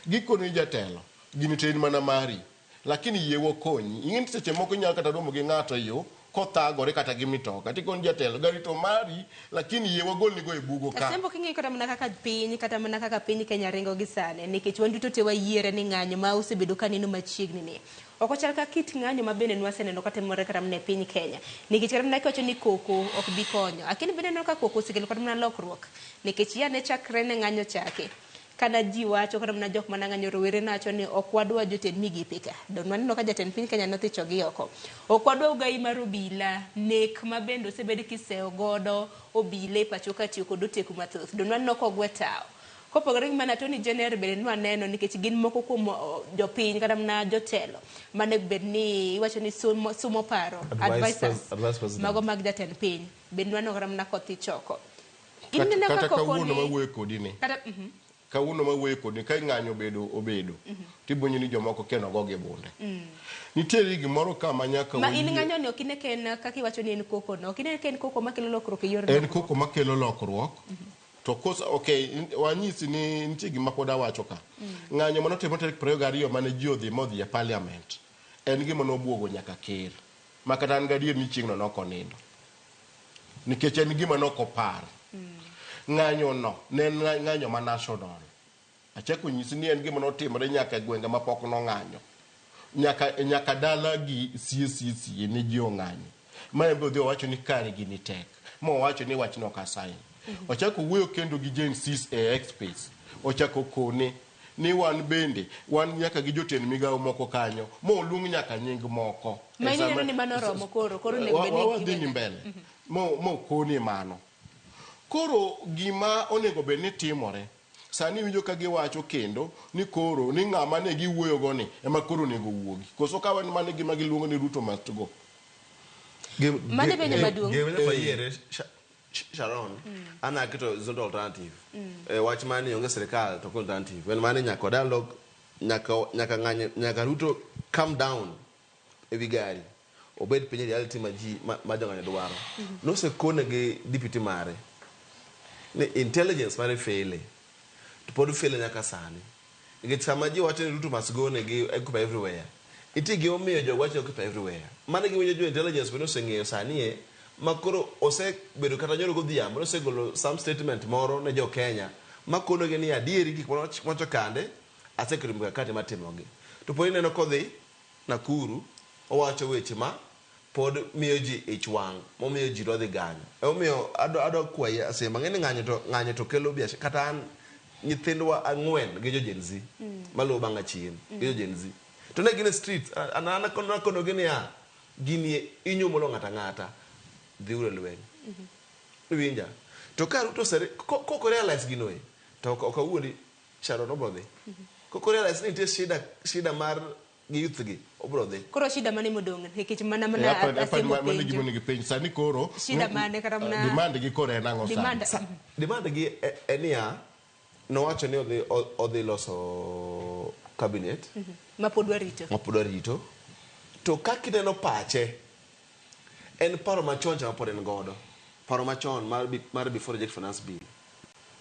gikoni jatelo gini to en mana mari lakini yie wakonyi ing'e ni seche moko inyalo kata romo gi ng'ato e yo kothagore kata gi mitoka tikoni jatelo gari to mari lakini yie wagolni go e bugo ka Asembo king'iyo kata mana kaka piny kata mana kaka piny Kenya ringo gi sani nikech wan duto te wayiere ni ng'anyo ma osebedo ka neno machiegni ni ok ochal ka kit ng'anyo ma bende nwaseneno katimore kata mana e piny Kenya nikech kata mana kiwacho ni koko ok bi konyo lakini bende ineno ka koko osekelo kata mana lokruok nikech yane chakre ne ng'anyo chake kana ji wacho kata mana jok mana ng'anyo rowere nawacho ni ok wadwa jotend migepe ka don waneno ka jatend piny Kenya nothicho gi oko ok wadwa ugai mar obila nek ma bende osebed kiseyo godo obila e pacho ka tiyo kod oteku mathoth don waneno kogwe tawo kopogore gi mana Attorney General bende nwaneno nikech gin moko kuom jopiny kata mana jotelo manego bed ni iwacho ni sumo, sumo paro advisors advice president. Mago mag jatend piny bende nwaneno kata mana kothich oko. Kata, Ineno kata ka koko kawuono ni mawuoyo kodi ni kata kawuono mawuoyo kodi ka ng'anyo obedo obedo tibonyo ni jomoko keno go gi bunde nitiere gimoro ka ma nyaka ma in wayie- ng'anyo ni ok ine ka en kaka iwacho ni en koko no ok ine ka en koko makelo lokruok e yor en dongruok. koko makelo lokruok to kosa okay wanyisi ni nitie gima pod awacho ka ng'anyo manotimore tarik 22 mane ji odhi modhi e parliament en gima nobuogo nyaka ker ma kata an gadier ni chieng'no nok onindo nikech en gima nok opar ng'anyo no ne en ng'anyo ma national achako nyisi ni en gima notimore nyaka e gwenge mapok nong'anyo nyaka nyaka dala gi sie sie sie ne ji ong'anyo ma en be odhi owacho ni kare gini tek ma owacho ni wachno ok asign ochako wuoyo kendo gi Gen Zs e X space ochako kone ni wan bende wan nyaka gi jotend migawo moko kanyo ma oluong nyaka nying moko Ma E ineno sama- ni mano oromo koro, koro onego bed ni wadhi ni giwe- mbele mo koni mano koro gima onego bed ni timore sani iwinjo ka giwacho kendo ni koro ni ng'ama ne giwuoyogo ni ema koro onego wuogi koso ka wan mane gima giluongo ni Ruto must go. Mano e penjo maduong'. Gima nyaka wayiere, Sharon, an aketo is not alternative. Wach mar ni onge sirikal to ok alternative. En mani nyaka dialogue, nyaka nyaka ng'anyo, nyaka Ruto calm down ewi gari. Obed piny e reality ma ji ma jong'anyo dwaro. Nosekone gi deputy mare ni intelligence mare faile. To pod faile nyaka sani. Nikech sama ji wacho ni Ruto must go ne gi occupy everywhere. Nitie gimomiyo jogo wacho ni occupy everywhere. Mano giwinjo jo intelligence bende oseng'eyo sani e ma koro osebedo kata nyoro godhiambo nosegolo some statement moro ne jo Kenya ma konogi ni adieri gik mwacho kande aseketo mikakati mar timogi. To pod ineno kodhi Nakuru owacho weche ma pod miyo ji ich wang' momiyo ji dwa dhi ng'anyo. Emomiyo adwa kwayi Asema ang'e ni ng'anyo to kelo biashara kata an nyithindwa ang'wen gi jo Gen Z maluwo bang'a chien gi jo Gen Z. To ne gin e street an an nakonogi niya gini inyumo ng'ato ang'ata dhiuru e lweny. Iwinja? To ka Ruto kok realize gino e to ok awuondi Sharon obro dhi. Kok realize ni nitie shida mar gi youth gi obro dhi. Koro shida mane modong' nikech mana mana Apani Asembo mano penjo. gima onego ipenj sani koro Shida mane kata mana- demand gi koro en ang'o sani Demand Demand gi en niya nowacho ni odhi loso cabinet ma pod warito. ma pod warito to kaka ineno pache en paro machon cha ma pod en godo paro machon mar before reject finance bill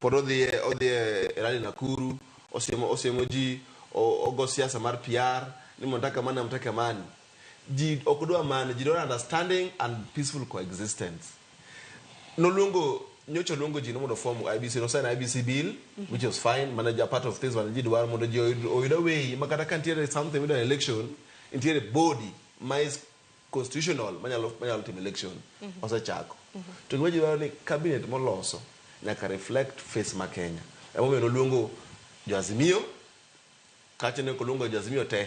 pod odhi e rally Nakuru osiemo ji ogo siasa mar PR ni mnataka mani mtaka mani ji ok dwa mani ji dwaro understanding and peaceful coexistence noluongo Nyocha oluongo ji mondo form IEBC, no sign IEBC bill, which was fine, mana part of things mane ji dwaro mondo ji oyud a way ma kata ka nitiere something with an election, nitiere body ma is constitutional manyalo timo election. Osechako. To gima ji dwaro ni cabinet moloso nyaka reflect face ma Kenya. Emomiyo noluongo jo Azimio, kacha ne ok oluongo jo Azimio te.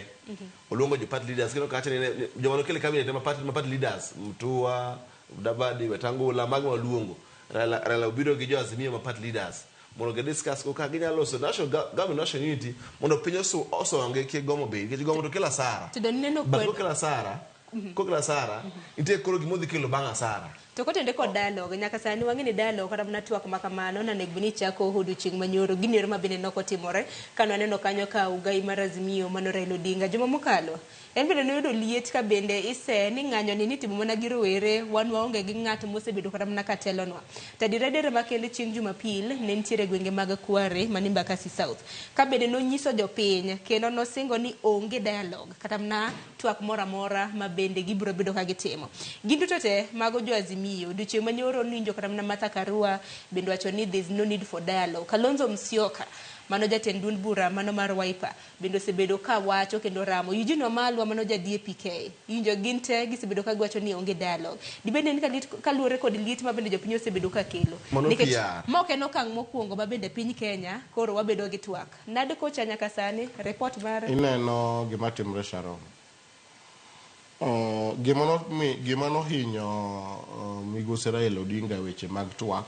Oluongo jo party leaders, kendo kacha ne joma nokelo cabinet ema party leaders, Mutua, Mudavadi, Wetangula, mago oluongo. Raila obiro gi jo Azimio ma party leaders mondo gi discuss go kaka ginyalo loso national government, national unity, mondo piny osonge kik gomo bed, nikech gomo to kelo asara. To neno But kokelo asara, kokelo asara, nitie koro gima odhi kelo bang' asara. To kotende kod dialogue, nyaka sani wang'e ni dialogue kata mana twak ma kamano nanego bed ni chako odiochieng' manyoro, gini ero ma bende nokotimore. Kane waneno kanyo ka ugai mar Azimio mano Raila Odinga juma mokalo, en bende noyudo liet ka bende ise ni ng'anyo ni nitimo mana gi rowere, wan waonge gi ng'at mosebedo kata mana ka telonwa. To adiera adiera makende chieng' Jumapil ne nitiere gwenge mag Kware mani Embakasi South. Ka bende nonyiso jopiny kendo nosingo ni onge dialogue kata mana twak moro amora ma bende gibiro bedo ka gitimo. Gin duto te mago jo Azimio. Odiochieng' manyoro nwinjo kata mana Martha Karua bende wacho ni there is no need for dialogue. Kalonzo Musyoka mano jatend duond bura mano mar Wiper bende osebedo ka wacho kendo ramo. Eugene Wamalwa mano ja DAP-K. Iwinjo gin te gisebedo ka giwacho ni onge dialogue. Dibed ni en kaluwore kod liet ma bende jopiny osebedo ka kelo. Mano Nikech PR. ma ok en okang' mokwongo ma bende piny Kenya koro wabedo gi twak. Nade kocha nyaka sani report mare? Ineno gima timre Sharon. Gima nohinyo migosi Raila Odinga e weche mag twak,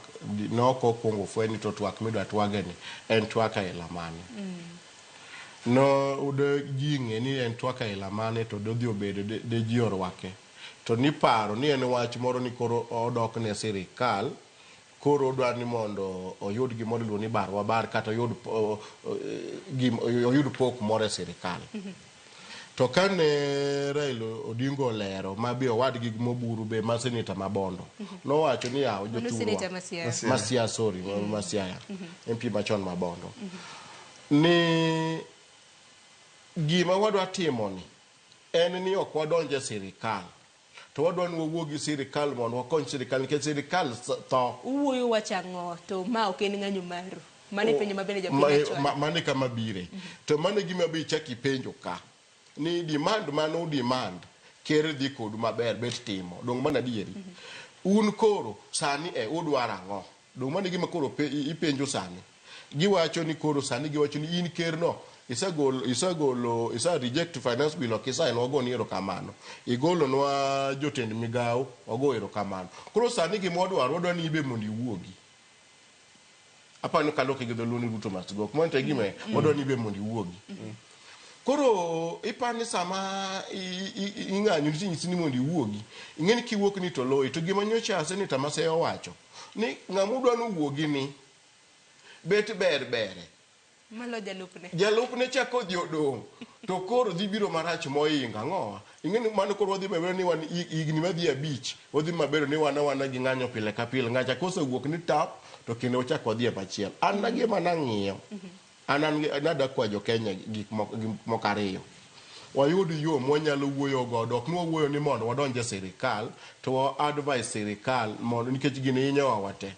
ne ok okwongo fweny ni to twak midwa twage ni en twak aila mane. No de ji ng'e ni en twak aila mane to dodhi obedo de ji orwake. To niparo ni en wach moro ni koro odok ne sirikal, koro odwa ni mondo oyud gimoro iluongo ni barwa bar kata oyud pok moro e sirikal. To kane Raila Odinga olero ma be owadgi Moburu be ma seneta ma Bondo, nowacho ni yaw Mano jothurwa. seneta ma Siaya. Ma Siaya, sorry, ma Siaya. MP machon ma Bondo. Ni gima wadwa timo ni en ni ok wadonj e sirikal. To wadwa ni wawuo gi sirikal mondo wakony sirikal nikech sirikal tho. Uwuoyo wach ang'o to ma ok en ng'anyo maru. Mano e penjo ma bende jopiny ochwalo. Mano e kama bire. To mano e gima be ichak ipenjo ka. Ni demand mano demand ker dhi kodu maber bet timo. Dong' mano adieri. Un koro sani e udwaro ang'o? Dong' mano e gima koro ipenjo sani. Giwacho ni koro sani giwacho ni in ker no isegolo isa reject finance bill ok isign wago ni erokamano. Igolonwa jotend migawo wago erokamano. Koro sani gima wadwaro wadwaro ni ibe mondo iwuogi. Aparo ni kaloke gi dholuo ni Ruto must go. Mano to e gima wadwaro ni ibe mondo iwuogi. Koro ipani sama ing'anyo nitie nyisi ni mondo iwuogi. Ing'e ni kiwuok ni to loyi. To gima nyocha seneta ma Siaya owacho ni ng'ama udwa ni owuogi ni bet ber bere. Malo jalupne. Jalupne cha kodhi odong' to koro dhi biro marach mohingo ang'owa. Ing'e ni mano koro wadhi maber ni wan higni madhi 5 wadhi maber ni wan awana gi ng'anyo pile ka pile. Ng'acha kosewuok ni tap to kendo wachak wadhi e machielo. An na gima nang'iyo. An nada kwa jo Kenya gik moko ariyo. Wayud yo mwanyalo wuoyo godo. Ok ni wawuoyo ni mondo wadonj e sirikal to wa advise sirikal mondo nikech gini hinyowa wate.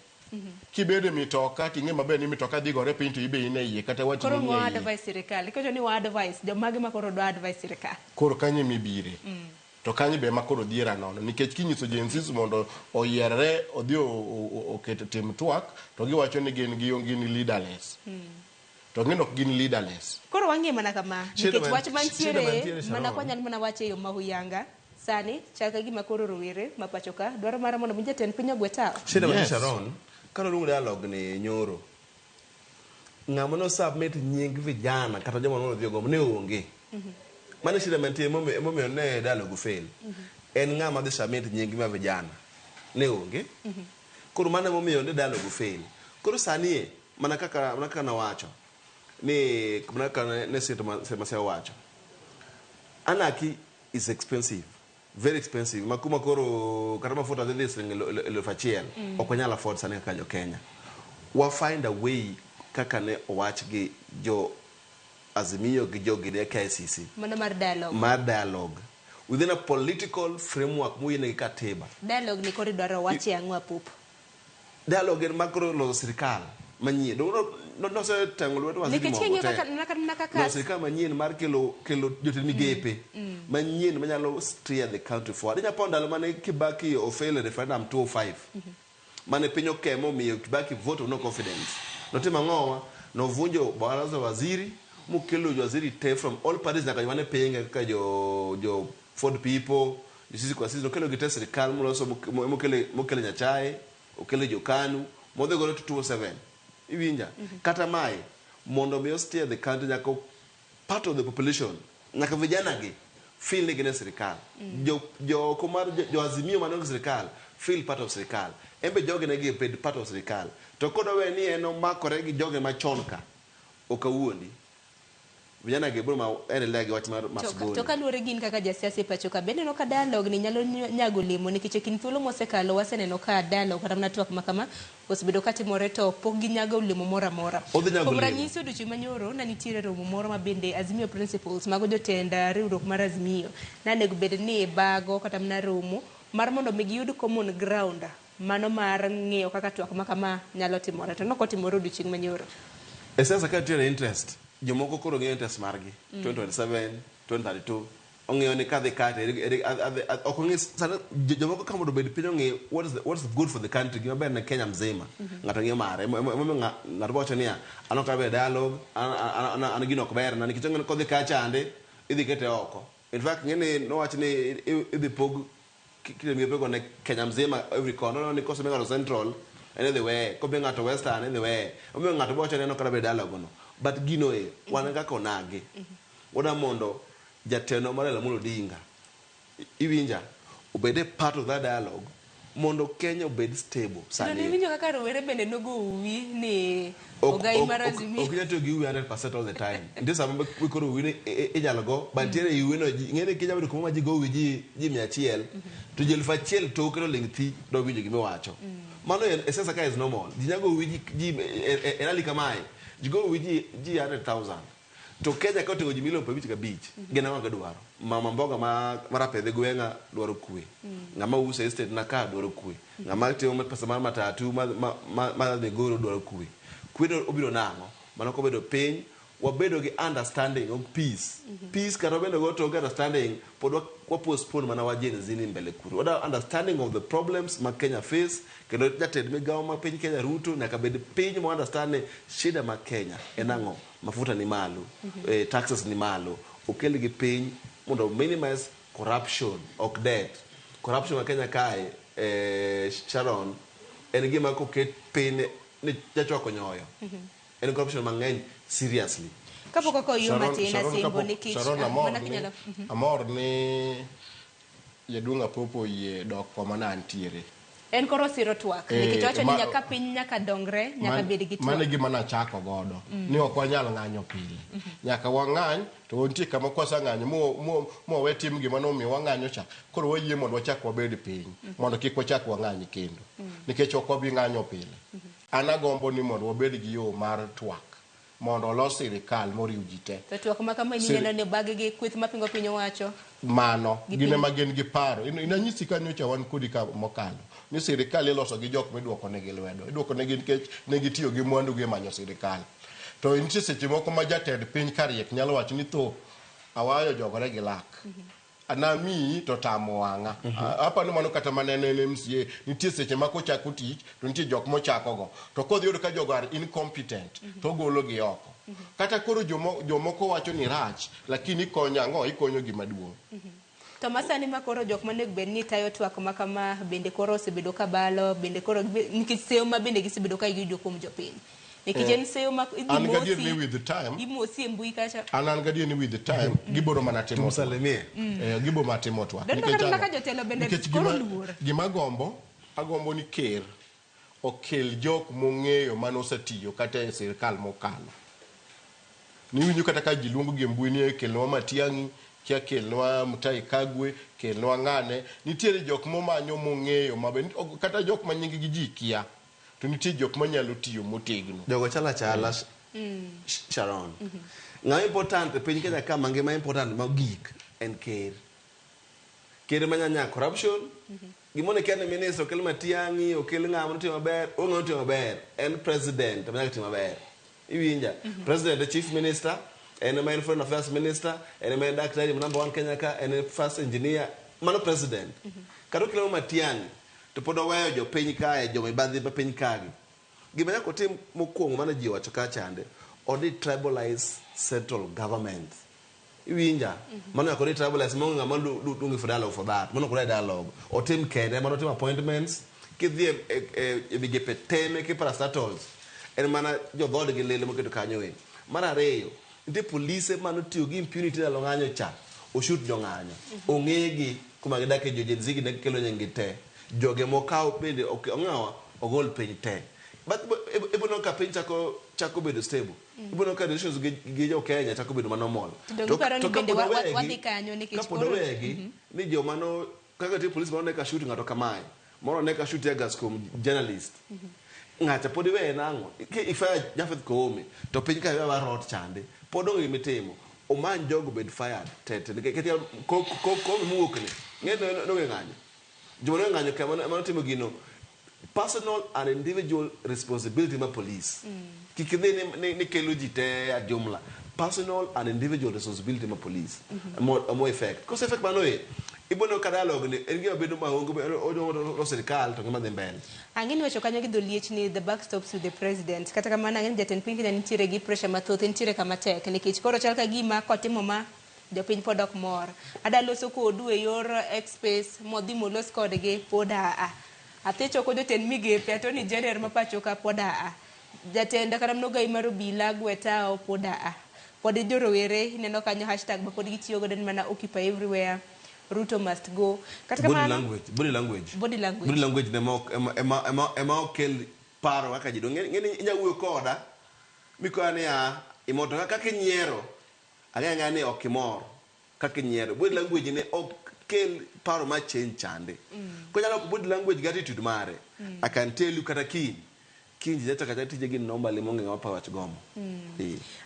Kibedo e mitoka to ing'e maber ni mitoka dhi gore piny to ibe in e iye kata watni Koro nie ng'o iye. advise sirikal? Ikocho ni wa advise jomage ma koro dwa advise sirikal? Koro kanyo ema ibire. To kanyo be ema koro dhiera nono nikech kinyiso Gen Z mondo oyierre odhi oket tim twak to giwacho ni gin leaderless. To ng'e ok gin leaderless. Koro wang'e mana kama nikech wach Shida mantiere mantiere mana Sharon. kwanyal mana wache e yo mahuyanga. Sani chaka gima koro rowere ma pacho ka dwaro mar mondo mi jatend piny ogwe tawo. Shida mantie Yes. Sharon, kane oluongo dialogue ni nyoro, ng'ama no submit nying vijana kata joma nodhi ogombo ne onge. Mano shida mantie emomiyo ne dialogue fail. En ng'ama dhi submit nying ma vijana ne onge. Koro mano emomiyo ne dialogue fail. Koro sani e, mana kaka nawacho ni mana kaka ne Senator Masia owacho, anarchy is expensive, very expensive. Makuma koro kata mafuta dhi dhi siling 1,000 ok wanyal afford sani kaka jo Kenya. Wa find a way kaka ne owach gi jo Azimio gi jo gine KICC. Mano mar dialogue. Mar dialogue. Within a political framework moyienegi katiba. Dialogue ni koro idwaro wache ang'o apup? Dialogue en mar koro loso sirikal manyien. Noseteng'o lwedo waziri Nikech moko king'iyo te. kaka mana kaka Loso sirikal manyien mar kelo jotend migepe manyien manyalo steer the country forward. Inyalo paro ndalo mane Kibaki ofail e referendum 2005. Mane piny okemo omiyo Kibaki vote of no confidence. Notimo ang'owa? Novunjo baraza waziri mokelo waziri te from all parties nyaka joma ne pinge kaka jo Ford People, jo Sisi kwa Sisi, nokelo gi te sirikal moloso mokele Nyachae, okele jo KANU, modhi godo to 2007. Iwinja? Kata mae, mondo mi steer the country nyaka part of the population, nyaka vijana gi feel ni gin e sirikal. Jo oko mar jo Azimio man e sirikal feel part of sirikal. En be joge ne gi bed part of sirikal. To kodowe ni en omakore gi joge machon ka, ok awuondi. Vijana gi biro ma endelea gi wach mar Masboni. To kaluwore gi in kaka jasiasa e pacho ka, bende ineno ka dialogue ni nyalo nyago olemo nikech e kind thuolo mosekalo waseneno ka dialogue kata mana twak ma kama osebedo katimore to pok ginyago olemo moro amora. Odhi nyago Kuom olemo. ranyisi odiochieng' manyoro ne nitiere romo moro ma bende Azimio Principles mago jotend riwruok mar Azimio nanego bed ni bago kata mana romo mar mondo mi giyud common ground mano mar ng'iyo kaka twak ma kama nyalo timore to nokotimore odiochieng' manyoro. E siasa ka nitiere interest, jomoko koro ng'iyo interest margi 2027, 2032 ong'iyo ni kadhi ka to ok ong'i sana jomoko ka mondo obed piny ong'i what is good for the country, gima ber ne Kenya mzima. Ng'ato ng'iyo mare emomiyo ng'ato wacho niya an ok aber dialogue, an gino ok berna nikech ong'eyo ni kodhi ka chande idhi kete oko. In fact ng'e ni nowach ni idhi pog kile migepe go ne Kenya mzima every corner. Ni kosemi ng'ato Central en idhi weye, komi ng'ato Western idhi weye. Omiyo ng'ato bo wacho ni en ok adwa dialogue no. But gino e wan kaka onagi wadwa mondo jatelo mar Raila Amolo Odinga iwinja obed e part of that dialogue mondo Kenya obed stable To sani. niwinjo kaka rowere bende nogo uwi ni ogai mar Azimio. Ok inyal tiyo gi uwi 100% all the time. Nitie sama ma koro uwi ni inyalo go, but nitiere uwi no ing'e ni kinyalo bedo kumoro ma ji go uwi ji 100 to ji 1000 toke to ling' thi dwa winjo gima iwacho. Mano e siasa ka is normal. Ji nyalo go uwi ji e rally kamae, ji go uwi ji 100,000. To Kenya ka oting'o ji milion 55, gin ang'o gidwaro? Mama mboga ma rapedhe gweng'a dwaro kwe. Ng'ama uso e estate na ka dwaro kwe. Ng'ama timo pesa mar matatu ma Migori dwaro kwe. Kwe no obiro nang'o? Mano kobedo piny, wabedo gi understanding of peace. Peace kata wabedo go to understanding pod wa postpone mana wa Gen Z ni mbele kuro. Wada understanding of the problems ma Kenya face, kendo jatend migawo ma piny Kenya Ruto nyaka bed piny mo understand ni shida ma Kenya en ang'o. Mafuta ni malo, taxes ni malo, okel gi piny mondo minimize corruption, ok debt. Corruption ma Kenya kae, Sharon, en gima koket piny ni jachwako nyoyo. En corruption mang'eny seriously. Kapok ok oyuo matin Asembo nikech Sharon amor mana ni kinyalo amor ni jaduong' Apopo oyie dok koma ne antiere. En koro osiro twak nikech owacho ni nyaka piny nyaka dongre, nyaka bed gi twak. Mano e gima nachako godo. Ni ok wanyal ng'anyo pile. Nyaka wang'any to nitie kama kwaseng'anyo mwawe tim gima nomiyo wang'anyo cha. Koro wayie mondo wachak wabed piny mondo kik wachak wang'any kendo. Nikech ok wabi ng'anyo pile. An agombo ni mondo wabed gi yo mar twak mondo olos sirikal moriw ji te. To twak ma kama ineno ni obag gi kweth mapingo piny owacho. Mano, Gi gin piny. ema gin gi paro. Inanyisi ka nyocha wan kodi ka mokalo ni sirikal iloso gi jok miduoko negi lwedo. Iduoko negi nikech ne gitiyo gi mwandu gi e manyo sirikal. To nitie seche moko ma jatend piny kariek nyalo wacho ni tho awayo jogore gi lak. Anamiyi to tamo wang'a. Aparo ni mano kata mana en MCA, nitie seche ma kochako tich to nitie jok mochako go. To kodhi yudo ka jogo are incompetent to ogolo gi oko. Kata koro jomoko wacho ni rach, lakini ikonyo ang'o? Ikonyo gima duong'. To masani ma koro jok monego bed ni tayo twak ma kama bende koro osebedo ka balo, bende koro nikech seyo ma bende gisebedo ka giyudo kuom jopiny. Nikech en seyo ma idhi An gadier mosi, ni with the time, imosi e mbui kacha. An gadier ni with the time, gibiro mana timo twak. Tumsalimie. Gibiro mana timo twak. Doneno Nikech kata ang'o? kaka jotelo bende Nikech koro luor. gima agombo ni ker okel jok mong'eyo mane osetiyo kata e sirikal mokalo. Niwinjo kata ka ji luongo gi e mbui ni kelnwa Matiang'i, kia kelnwa Mutahi Kagwe, kelnwa ng'ane. Nitiere jok momanyo mong'eyo maber, kata jok ma nying gi ji kia. To nitie jok manyalo tiyo motegno. Jogo chalo achala, Sharon. Ng'ama important e piny Kenya ka mangima important mogik en ker. Ker manya nya corruption, Gimone kia ni minister okel Matiang'i, okel ng'ama notimo maber, onge notimo maber. En president ema nyaka tim maber. Iwinja? President e chief minister, en ema en foreign affairs minister, en ema en daktari number one Kenya ka, en e first engineer, mano president. Kata okelo Matiang'i, to pod oweyo jopiny kae, jomibadhi ma piny kagi. Gima nyaka otim mokwongo mane ji owacho ka chande, odhi tribalize central government. Iwinja? Mano nyaka odhi tribalize maonge ng'ama looking for dialogue for that. Mano ok odwa dialogue. Otim kende, mano otim appointments. Kidhi e migepe te meke parastatals, en mana jodhood gi lilo moketo kanyo e. Mar ariyo, nitie polise manotiyo gi impunity ndalo ng'anyo cha, oshut jong'anyo. Ong'egi kuma gidake jo Gen Z gi ne gikelo nying gi te. Joge mokaw bende ok ong'awa ogol piny te. But ibo neno ka piny chako bedo stable. Ibo neno ka relations gi jo Kenya chako bedo manormal. To donge iparo ni bende wadhi kanyo nikech kapod owegi ni joma no kaka nitie police moro ne ka shoot ng'ato kamae, moro ne ka shoot tear gas kuom journalist. Ng'acha pod iweye nang'o? Ki ifire Japheth Koome to piny ka iwewa rot chande. Pod onge gimitimo. Omany jogo bed fired te te nikech Koome mowuok ni. Ng'e ni ng'anyo. Joma ne ng'anyo ka mano timo gino personal and individual responsibility ma police. Kik idhi ni kelo ji te a jumla. Personal and individual responsibility ma police. Mo effect. Kose effect mano e. Ibo neno ka dialogue ni en gima bedo maonge odo sirikal to ngima dhi mbele. Ang'e ni wacho kanyo gi dholiech ni the buck stops with the president. Kata kamano ang'e ni jatend piny Kenya nitiere gi pressure mathoth, nitiere kama tek nikech koro chal ka gima kotimo ma jopiny pod ok mor. Ada loso kodu e yor X space modhi molos kodgi pod aa. Athi choko jotend migepe Attorney General ma pacho ka pod aa. Jatend kata mana ogai mar obila Gwetao pod aa. Pod jorowere ineno kanyo hashtag ma pod gitiyo godo en mana occupy everywhere. Ruto must go. Kata Body kamano language, body language. Body language. Body language ne mok ema okel paro kaka ji dong. Ng'e ni inya wuoyo koda mikoya ni a imor to kaka inyiero ang'e ang'eya ni ok imor kaka inyiero. Body language ne ok kel paro ma change chande. Konyalo body language gi attitude mare. I can tell you kata kiny kiny ji chako achaka tije gi normally monge ng'ama pa wach gomo.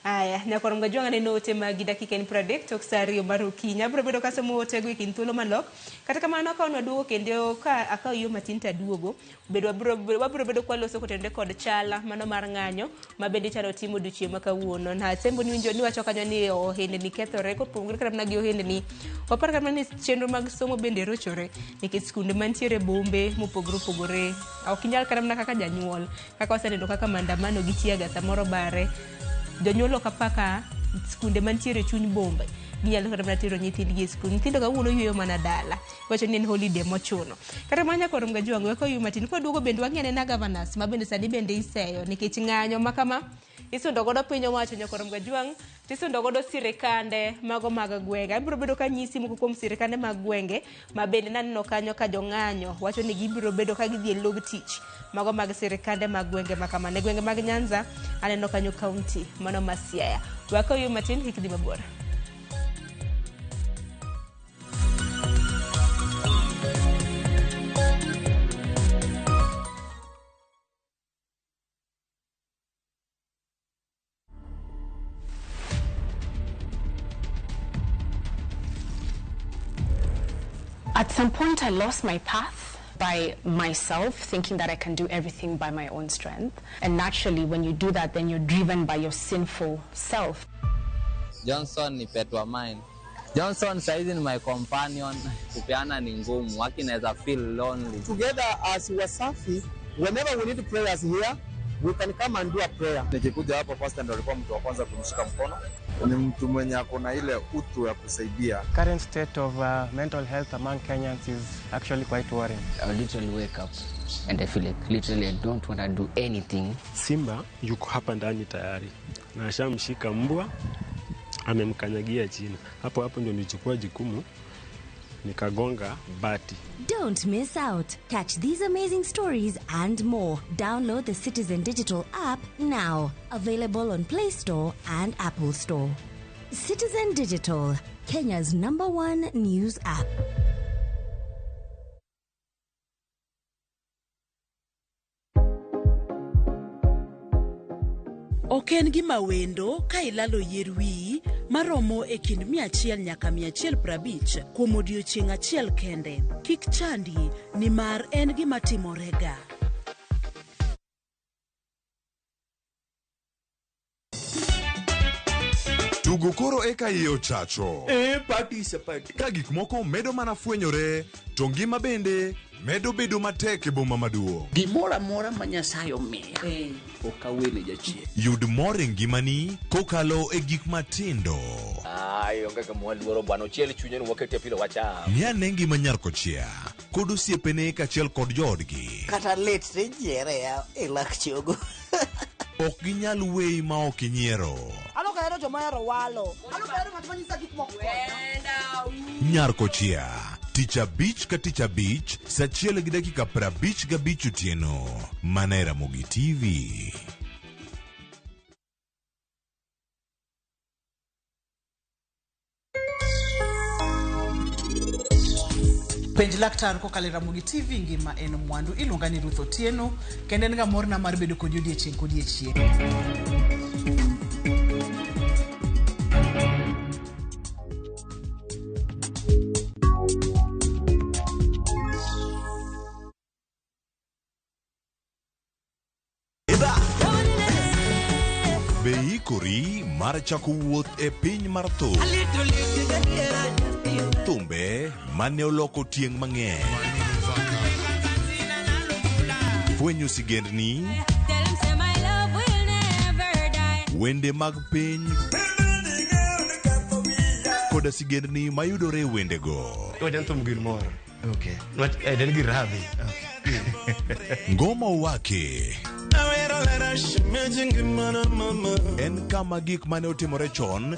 Aya, nyakwar Mgajwang' aneno ote magi dakika en 30 tok sa 2 mar okinyi. Abiro bedo kasomo otego e kind thuolo manok. Kata kamano ka waduogo kendo ka akawo yo matin to aduogo, bedo wabiro bedo kwaloso kotenore kod chala mano mar ng'anyo ma bende ichano timo odiochieng' ma kawuono. Na Asembo niwinjo niwacho kanyo ni ohendni kethore kopogore kata mana gi ohendni. Wapar kata mana ni chenro mag somo bende rochore nikech skunde mantiere e bombe mopogore opogore ok inyal kata mana kaka janyuol kaka waseneno kaka maandamano gi tear gas samoro bare. Jonyuol ok apaka skunde mantiere e chuny bombe ginyalo kata mana tero nyithindgi e skul. Nyithindo kawuono yueyo mana dala. Wacho ni en holiday mochuno. Kata mana nyakwar Mgajwang' we koyu matin kwaduogo bende wang'i anena governors ma bende sani bende iseyo nikech ng'anyo ma kama isundo godo piny owacho nyakwar Mgajwang' tisundo godo sirikande mago mag gwenge. Abiro bedo kanyisi moko kuom sirikande mag gwenge ma bende naneno kanyo ka jong'anyo wacho ni gibiro bedo ka gidhi e log tich mago mag sirikande mag gwenge ma kamano. E gwenge mag Nyanza aneno kanyo county mano ma Siaya. Wakaw matin kik dhi mabor. At some point, I lost my path by myself, thinking that I can do everything by my own strength. And naturally, when you do that, then you're driven by your sinful self. Johnson ni pet wa mine. Johnson saizi ni my companion. Kupeana ni ngumu, waki naweza feel lonely. Together as Wasafi, whenever we need prayers here, we can come and do a prayer. Nikikuja hapo pastor ndo alikuwa mtu wa kwanza kunishika mkono. Ni mtu mwenye ako na ile utu ya kusaidia. Current state of mental health among Kenyans is actually quite worrying. I literally wake up and I feel like literally I don't want to do anything. Simba yuko hapa ndani tayari na ashamshika mbwa, amemkanyagia chini. Hapo hapo ndio nilichukua jukumu nikagonga bati. Don't miss out. Catch these amazing stories and more. Download the Citizen Digital app now. Available on Play Store and Apple Store. Citizen Digital, Kenya's #1 news app. Ok en gima wendo ka ilalo yier wiyi maromo e kind 100 nyaka 150 kuom odiechieng' achiel kende. Kik chandi nimar en gima timorega. Tugo koro eka iye ochacho. Eh, party is a party. Ka gik moko medo mana fwenyore, to ngima bende medo bedo matek e boma maduong'. Gimoro amora ma Nyasaye omiya, ok awene jachien. Yud mor e ngimani kokalo e gik matindo. Ai, onge gima waluoro bwana, ochiel chunye ni waketie pilo wacham. Ng'i ane ngima nyar kochia kod osiepene kaachiel kod joodgi. Kata lit to inyiere ya e lak chogo. Ok ginyal weyi ma ok inyiero. An ok ahero joma ohero walo. An ok ahero ng'at ma nyisa gik moko. Nyar kochia, tich abich ka tich abich, saa achiel gi dakika 55 otieno, mana e Ramogi TV. Penj laktar kokalo e Ramogi TV ngima en mwandu. Iluonga ni Ruth Otieno kendo en ga morna mar bedo kodi odiechieng' kodiechieng'. Be iikori mar chako wuoth e piny mar thum? Thumbe mane oloko tieng' mang'eny. Fwenyo sigendni, wende mag piny koda sigendni mayudore e wendego. Iwacho ni thum gir mor. Okay. Nwach eh, en gir radhi. Ngoma Owake en kama gik mane otimore chon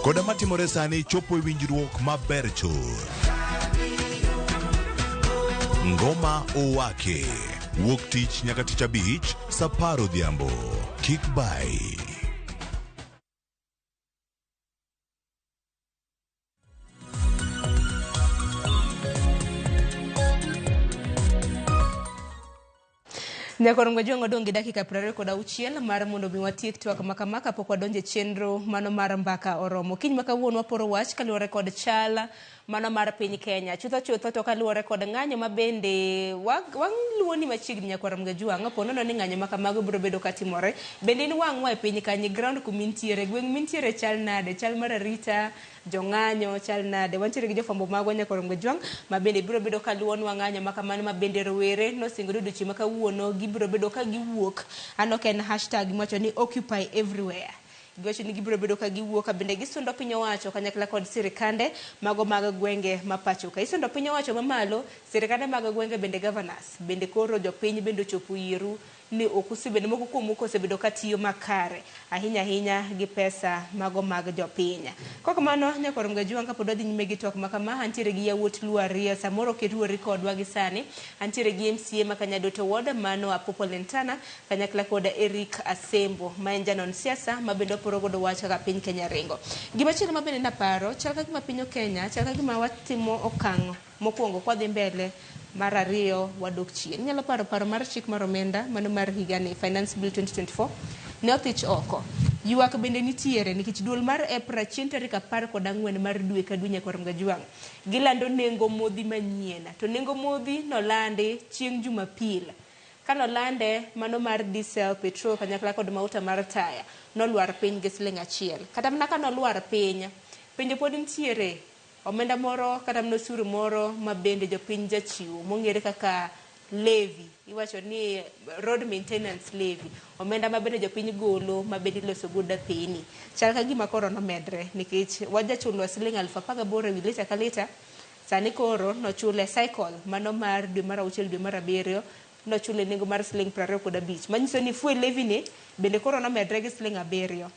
koda matimore sani chopo e winjruok maber chuth. Ngoma Owake wuok tich nyaka tich abich saa apar odhiambo. Kik bai. Nyakoro Ngwejwang' odong' gi dakika 26 mar mondo mi watiek twak ma kama kapok wadonjo e chenro mano mar mbaka oromo. Kiny ma kawuono waporo wach kaluwore kod chal mano mar piny Kenya. Chutho chutho to kaluwore kod ng'anyo ma bende waluwo ni machiegni nyakwar Mgajwang' po nono ni ng'anyo ma kamago biro bedo katimore. Bende in wang'wa e piny kanye, ground kumintiere, gweng' mintiere chal nade, chal mar arita Jong'anyo chal nade? Wantiere gi jofwambo magwa Nyakoro Ngwejwang' ma bende biro bedo ka luwonwa ng'anyo ma kamano ma bende rowere nosingore odiochieng' ma kawuono gibiro bedo ka giwuok. Aneno ka en hashtag miwacho ni occupy everywhere. Giwacho ni gibiro bedo ka giwuok ka bende gisundo piny owacho kanyakla kod sirikande mago mag gwenge ma pacho ka. Isundo piny owacho mamalo, sirikande mag gwenge bende governors bende koro jopiny bende ochopo iru ni ok usebedo, moko kuomu ok osebedo ka tiyo makare ahinya ahinya gi pesa mago mag jopiny. Kok mano, Nyakwar Mgajwang' kapod wadhi nyime gi twak ma kama, antiere gi yawuot Luo ariyo, samoro ok iruori kodwa gi sani. Antiere gi MCA ma Kanyadoto Ward, mano Apopo Lentana, kanyakla kod Eric Asembo, ma en janon siasa ma bende waporo godo wach kaka piny Kenya ringo. Gima chielo ma bende naparo, chal ka gima piny Kenya, chal ka gima watimo okang' Mokwongo kwadhi mbele, mar ariyo wadok chien. Inyalo paro paro mar chik mar omenda mano mar higani, Finance Bill 2024, ne othich oko. Ywak bende nitiere nikech duol mar EPRA chieng' tarik 14 mar dwe ka dwe nyakwar Mgajwang' gilando nengo modhi manyien. To nengo modhi nolandi chieng' Jumapil. Kanolande mano mar diesel, petrol kanyakla kod mauta mar taya nolwar piny gi siling achiel. Kata mana ka nolwar piny, penjo pod nitiere Omenda moro kata mana osuru moro ma bende jopiny jachiwo mong'ere kaka levy, iwacho ni road maintenance levy, omenda ma bende jopiny golo ma bende iloso godo apeyni, chal ka gima koro nomedre nikech wajachulo siling 18,000 ewi lita ka lita, sani koro nochule cycle mano mar dwe mar auchiel dwe mar abiriyo nochule nengo mar siling 25, manyiso ni fuel levy ni bende koro nomedre gi siling abiriyo.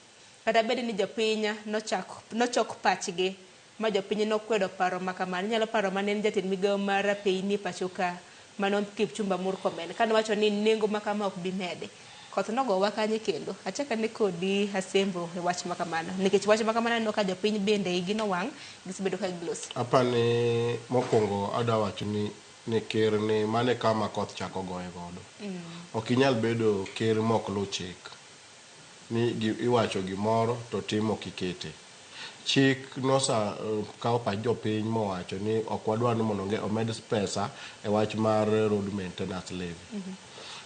Kata bed ni jopiny nochak nochok pachgi ma jopiny nokwedo paro ma kamano. Inyalo paro mane en jatend migawo mar apeyni e pacho ka mano Kipchumba Murkomen kane owacho ni nengo ma kama ok bi medi. Koth nogowa kanye kendo? Achak ane kodi Asembo e wach ma kamano nikech wach ma kamano aneno ka jopiny bende igi nowang' gisebedo ka giloso. Apani mokwongo adwa wacho ni ni ker ni mano e kama koth chako goye godo. Ok inyal bedo ker mok luw chik. ni iwacho gimoro to tim ok ikete. Chik nosa kawo pach jopiny mowacho ni ok wadwar ni mondo omed pesa e wach mar road maintenance levy.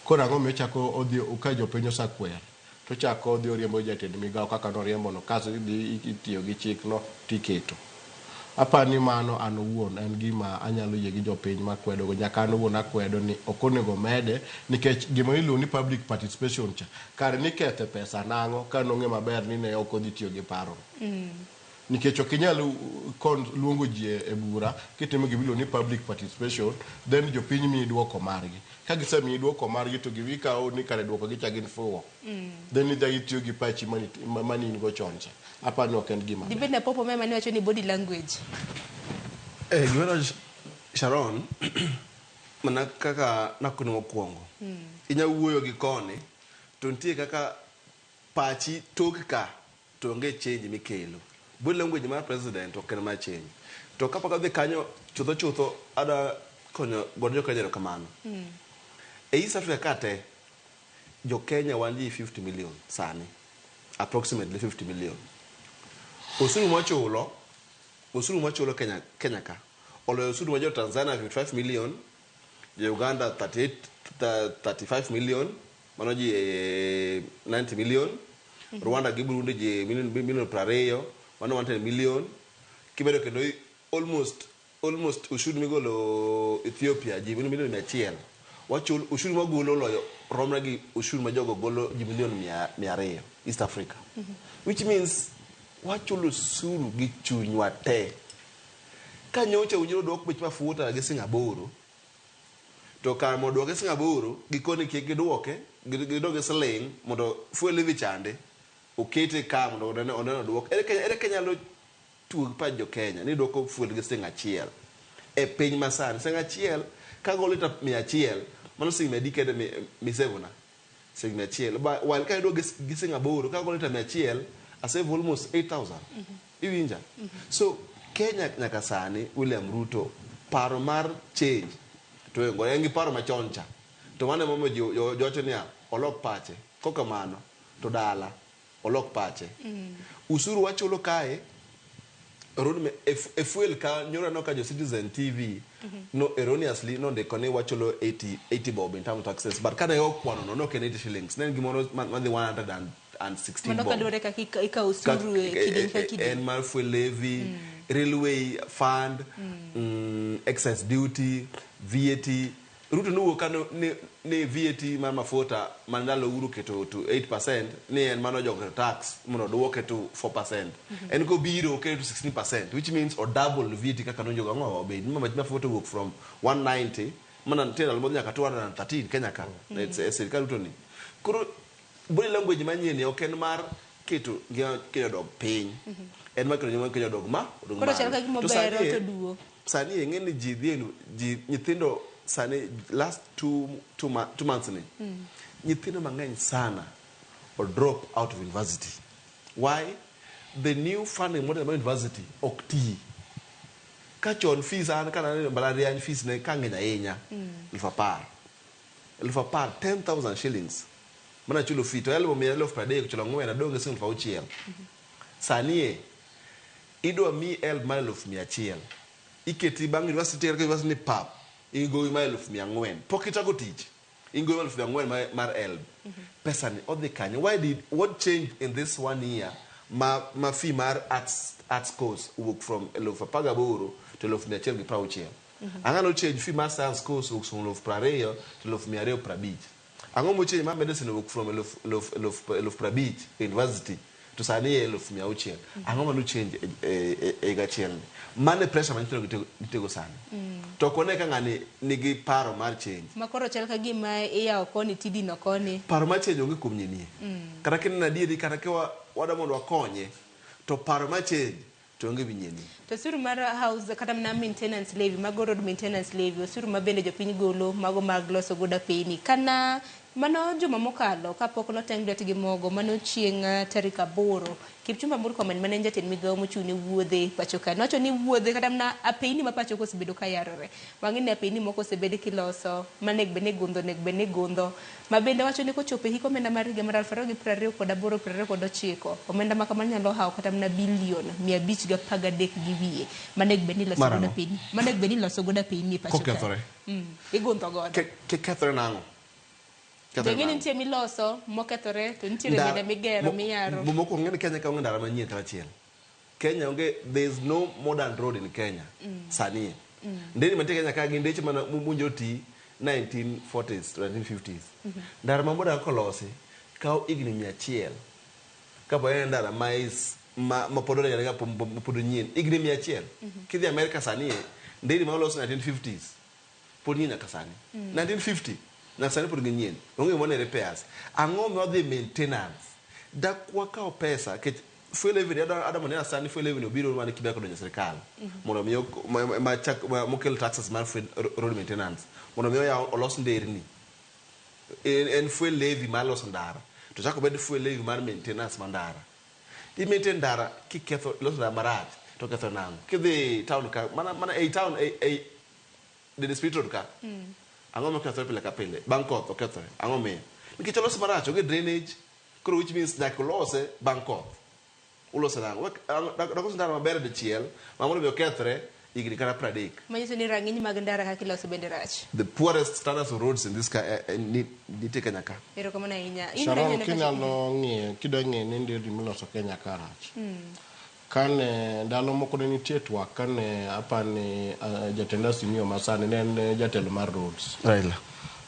Koro ang'o miyo ochako odhi ka jopiny osakwer to chako odhi oriembo jatend migao kaka noriembo no kasto idhi itiyo gi chikno tiketo. Apani mano an owuon en gima anyalo yie gi jopiny makwedo go nyaka an owuon akwedo ni ok onego mede nikech gima iluongo ni public participation cha kare nikethe pesa nang'o ka nong'e maber ni ne ok odhi tiyo gi paro. Nikech ok inyal luongo ji e bura kitimo gima iluongo ni public participation then jopiny miyi duoko margi. Ka gisemiyi duoko margi to gikawo ni kare duoko gi cha gin fuwo. Then idhi itiyo gi pachi mane in go chon cha. Apani ok en gima ber. Dibed na Popo mema niwacho ni body language. Gimoro Sharon, mana kaka nakoni mokwongo. Inya wuoyo gi koni, to nitie kaka pachi tok ka to onge change mikelo. Body language mar president ok en mar change. To kapok adhi kanyo chutho chutho adwa konyo godo jo Kenya erokamano. E East Africa ka te, jo Kenya wan ji 50 million sani. Approximately 50 million. Osuru mwachulo Kenya ka oloyo osuru ma jo Tanzania 55 million, jo Uganda 38, 35 million, mano ji 90 million, Rwanda gi Burundi ji million 20, mano 110 million. Kibedo kendo almost ushuru migolo Ethiopia ji million 100. Wachul ushuru magolo loyo romre gi ushuru ma jogo golo ji million 200 East Africa. Which means wachulo osuru gi chunywa te. Ka nyocha unyalo dwok bech mafuta gi siling 8, to kar mondo dwoke siling 8, gikoni kik gidwoke, gidog gi siling mondo fuel levy chande, okete ka mondo oneno dwok. Ere ka nyalo tuog pach jo Kenya ni dwoko fuel gi siling 1 e piny masani? Siling 1 ka golo lita 100, mano siling 400 kende misevona. Siling 100. While ka idwoko gi siling 8, ka golo lita 100, asave almost 8,000. Iwinja? So Kenya nyaka sani William Ruto paro mar change to en gi paro machon cha. To mano emomiyo ji wacho niya olok pache. Kokamano to dala olok pache. Usuru wachulo kae e fuel ka nyoro no ka jo Citizen TV no erroneously nondiko ni wachulo 80 bob in terms of taxes, but kane okwano no ok en 80 shillings, ne en gimoro madhi 116 Mano bob. kaluwore kaka ikawo osuru e kidieny ka kidieny. En mar fuel levy, railway fund, excise duty, VAT. Ruto nowuok ka ni VAT mar mafuta man ndalo Uhuru keto to 8% ni en mano jogo keto tax mondo oduoke to 4%. En kobiro oketo to 16%, which means o double VAT kaka nonjogo ang'o obed. Ni mafuta owuok from 190 mana nitie ndalo modhi nyaka 213 Kenya ka. E sirikal Ruto ni. Koro body language manyien ni ok en mar keto ngima Kenya odog piny. En mar keto ngima Kenya odog odog Koro chal malo. ka gima To obero to duo. Sani ing'e ni ji dhi e ji nyithindo sani last two months ni. Nyithindo mang'eny sana o drop out of university. Why? The new funding model mar university ok ti. Ka chon fees an kana neno mbalariany fees ne ka ng'eny ahinya. 10,000. 10,000, 10,000 shillings. Mana chulo fee to elfu mia elfu pradek chulo ang'wen adong' gi siling 6,000. Sani e idwa mi helb mar 100,000. Iketi bang' university ka university ni pap in gowi mar 400,000. Pok ichako tich. In gowi mar 400,000 mar helb. Pesa ni odhi kanye? What changed in this 1 year ma fee mar arts course owuok from 18,000 to 160,000? Ang'o no change fee mar science course owuok from 20,000 to 250,000? Ang'o mo change mar medicine owuok from 50,000 university to sani e 600,000? Ang'o mano change e higa achiel ni? Mano e pressure ma nyithindo nitiego sani. To ok wane ka ng'ani nigi paro mar change. Ma koro chal ka gima iyawo koni tidino koni. Paro mar change onge kuom nyinie. Kata kineno adieri kata ka wadwa mondo wakonye to paro mar change to onge winyeni. To osuru mar house kata mana maintenance levy, mago road maintenance levy, osuru ma bende jopiny golo, mago mag loso godo apeyni. Kana Mano juma mokalo kapok noteng' lwetgi mogo mano chieng' tarik 8, Kipchumba Murkomen mane en jatend migawo mochung' ne wuodhe pacho ka nowacho ni wuodhe kata mana apeyni ma pacho ka osebedo ka yarore. Wang'e ni apeyni moko osebed kiloso manego bed ni igundho onego bed ni igundho. Ma bende wacho ni kochopo e hik omenda mar higa mar 2028 29, omenda ma kamano nyalo hawo kata mana bilion 513 gi wiye manego bed ni iloso Mar godo ang'o? apeyni. Manego bed ni iloso godo apeyni e pacho ka. Kokethore. Igundho godo. Kethore nang'o? Kethore Jong'e ni nang'o? nitie miloso mokethore to nitiere bende migero miyaro. Mokwongo ng'e ni Kenya ka onge ndara manyien kata achiel. Kenya onge, there is no modern road in Kenya sani. Nderni mantie Kenya ka gin ndeche mana mowinjo ti 1940s to 1950s. Ndara ma modern kolosi kawo higni 100 kapo en ndara ma is ma pod orieny arienya ma pod onyien higni 100. Kidhi America sani e nderni ma olos 1950s pod nyien nyaka sani. 1950 nyaka sani pod ginyien. Onge gima ne repairs. Ang'o miwadhi maintenance? Dak wakaw pesa kech fuel levy adwa mondo sani fuel levy obiro mane Kibaki odonjo e sirikal mondo mi ma chak mokel taxes mar fuel road maintenance mondo mi oyaw olos nderni. En fuel levy mar loso ndara to chak obed fuel levy mar maintenance mar ndara. I maintain ndara kiketho iloso ndara marach to ketho nang'o? Kidhi town ka mana ei town ei Dede Spirit Road ka ang'o mokethore pile ka pile bang' koth okethore ang'o miyo nikech olose marach onge drainage koro which means nyaka olose bang' koth ulose nang'o dak olos ndara maber dichiel ma mondo mi okethre higni kata 30. Manyiso ni rang'iny mag ndara kaka iloso bende rach. The poorest standards of roads in this nitie Kenya ka. Erokamano ahinya. In Sharon, Raila, kinyalo ng'iyo, kidwa ng'eyo ni nderni miloso Kenya ka rach. Kane ndalo moko ne nitie twak kane apani jatend Azimio masani ne en jatelo mar roads. Raila.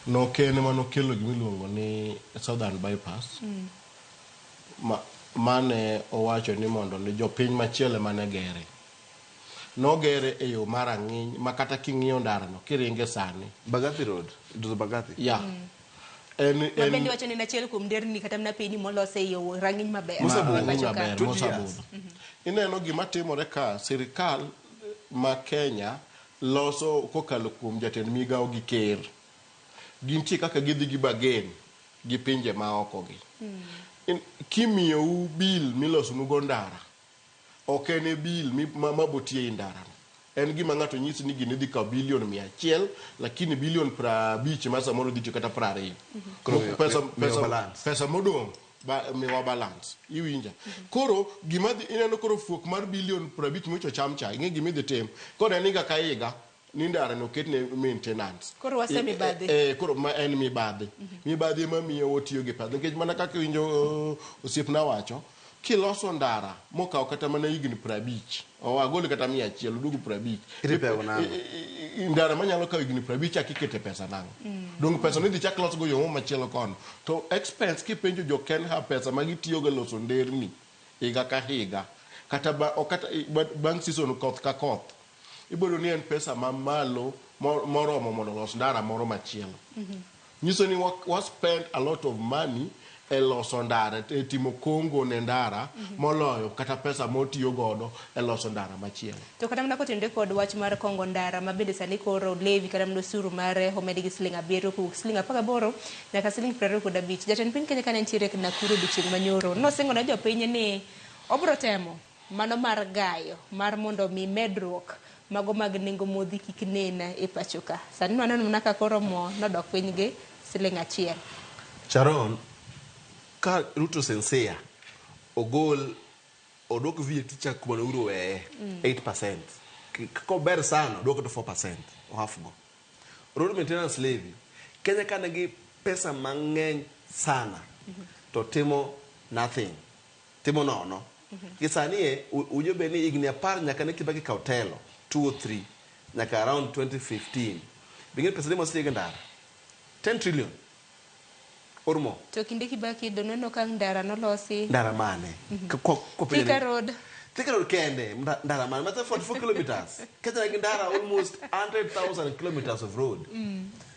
Noken ema nokelo gimiluongo ni Southern Bypass. Mane owacho ni mondo ni jopiny machielo ema ne gere. Nogere e yo mar ang'iny ma kata king'iyo ndarano kiringe sani. Mbagathi Road. It was Mbagathi. Yeah. En, Ma bende wacho ni en achiel kuom nderni kata mana apeyni molos e yo rang'iny maber. Rang'iny Pacho ka. maber mosebudho. Ineno gima timore ka sirikal ma Kenya loso kokalo kuom jatend migawo gi ker. Gintie kaka gidhi gi bargain gi pinje maoko gi. Kimiyou bill milosonugo ndara, ok en e bill mabotie ei ndarano. En gima ng'ato nyisi ni gini dhi kawo bilion 100, lakini bilion 50 ma samoro dhi tiyo kata 20. Koro Pesa, miyo pesa, balance. Pesa modong' miwa balance. Iwinja. Koro gima dhi, ineno koro fuok mar bilion 50 mocho cham cha, ing'e gima idhi tim. Koro en higa ka higa ni ndara no oketne maintenance. Koro wase mibadhi. Koro ma en mibadhi. Mibadhi ema miyo watiyo gi pesa. Nikech mana kaka iwinjo osiepna wacho, kiloso ndara mokawo kata mana higni 50, agol kata 100, oduogo 50. Irepair nang'o? Ndara manyalo kawo higni 50 chak ikete pesa nang'o? Dong pesa no idhi chak losgo yo moro machielo kono. To expense kipenjo jo Kenha pesa ma gitiyogo e loso nderni higa ka higa, kata bang' season koth ka koth, iboyudo ni en pesa mamalo moromo mondo olos ndara moro machielo. Nyiso ni wa spend a lot of money e loso ndara, e timo kongo ne ndara moloyo kata pesa motiyo godo e loso ndara machielo. To kata mana kotenore kod wach mar kongo ndara ma bende sani koro levy kata mana osuru mare omed gi siling 7 kowuok siling 18 nyaka siling 25. Jatend piny Kenya kane nitiere Nakuru odiochieng' manyoro nosingo ne jopiny ni obro temo mano mar gayo mar mondo mi medruok mago mag nengo modhi kik nen e pacho ka. Sani waneno mana ka koro mo nodok piny gi siling 1. Sharon, ka Ruto sincere, ogol odwok VAT chak kuma ne Uhuru oweye 8%. Kober sana odwoke to 4%, o half go. Road maintenance levy, Kenya ka nigi pesa mang'eny sana to timo nothing. Timo nono. Gi sani e owinjo bed ni higni 10 nyaka ne Kibaki kaw telo 203 nyaka around 2015. Be ing'e pesa adi mosetigo e ndara? 10 trillion or more. To kinde Kibaki do neno ka ndara nolosi. Ndara mane? Kopenjo Thika Road. Thika Road kende, ndara mane? Mata 44 kilometers. Kenya nigi ndara almost 100,000 kilometers of road.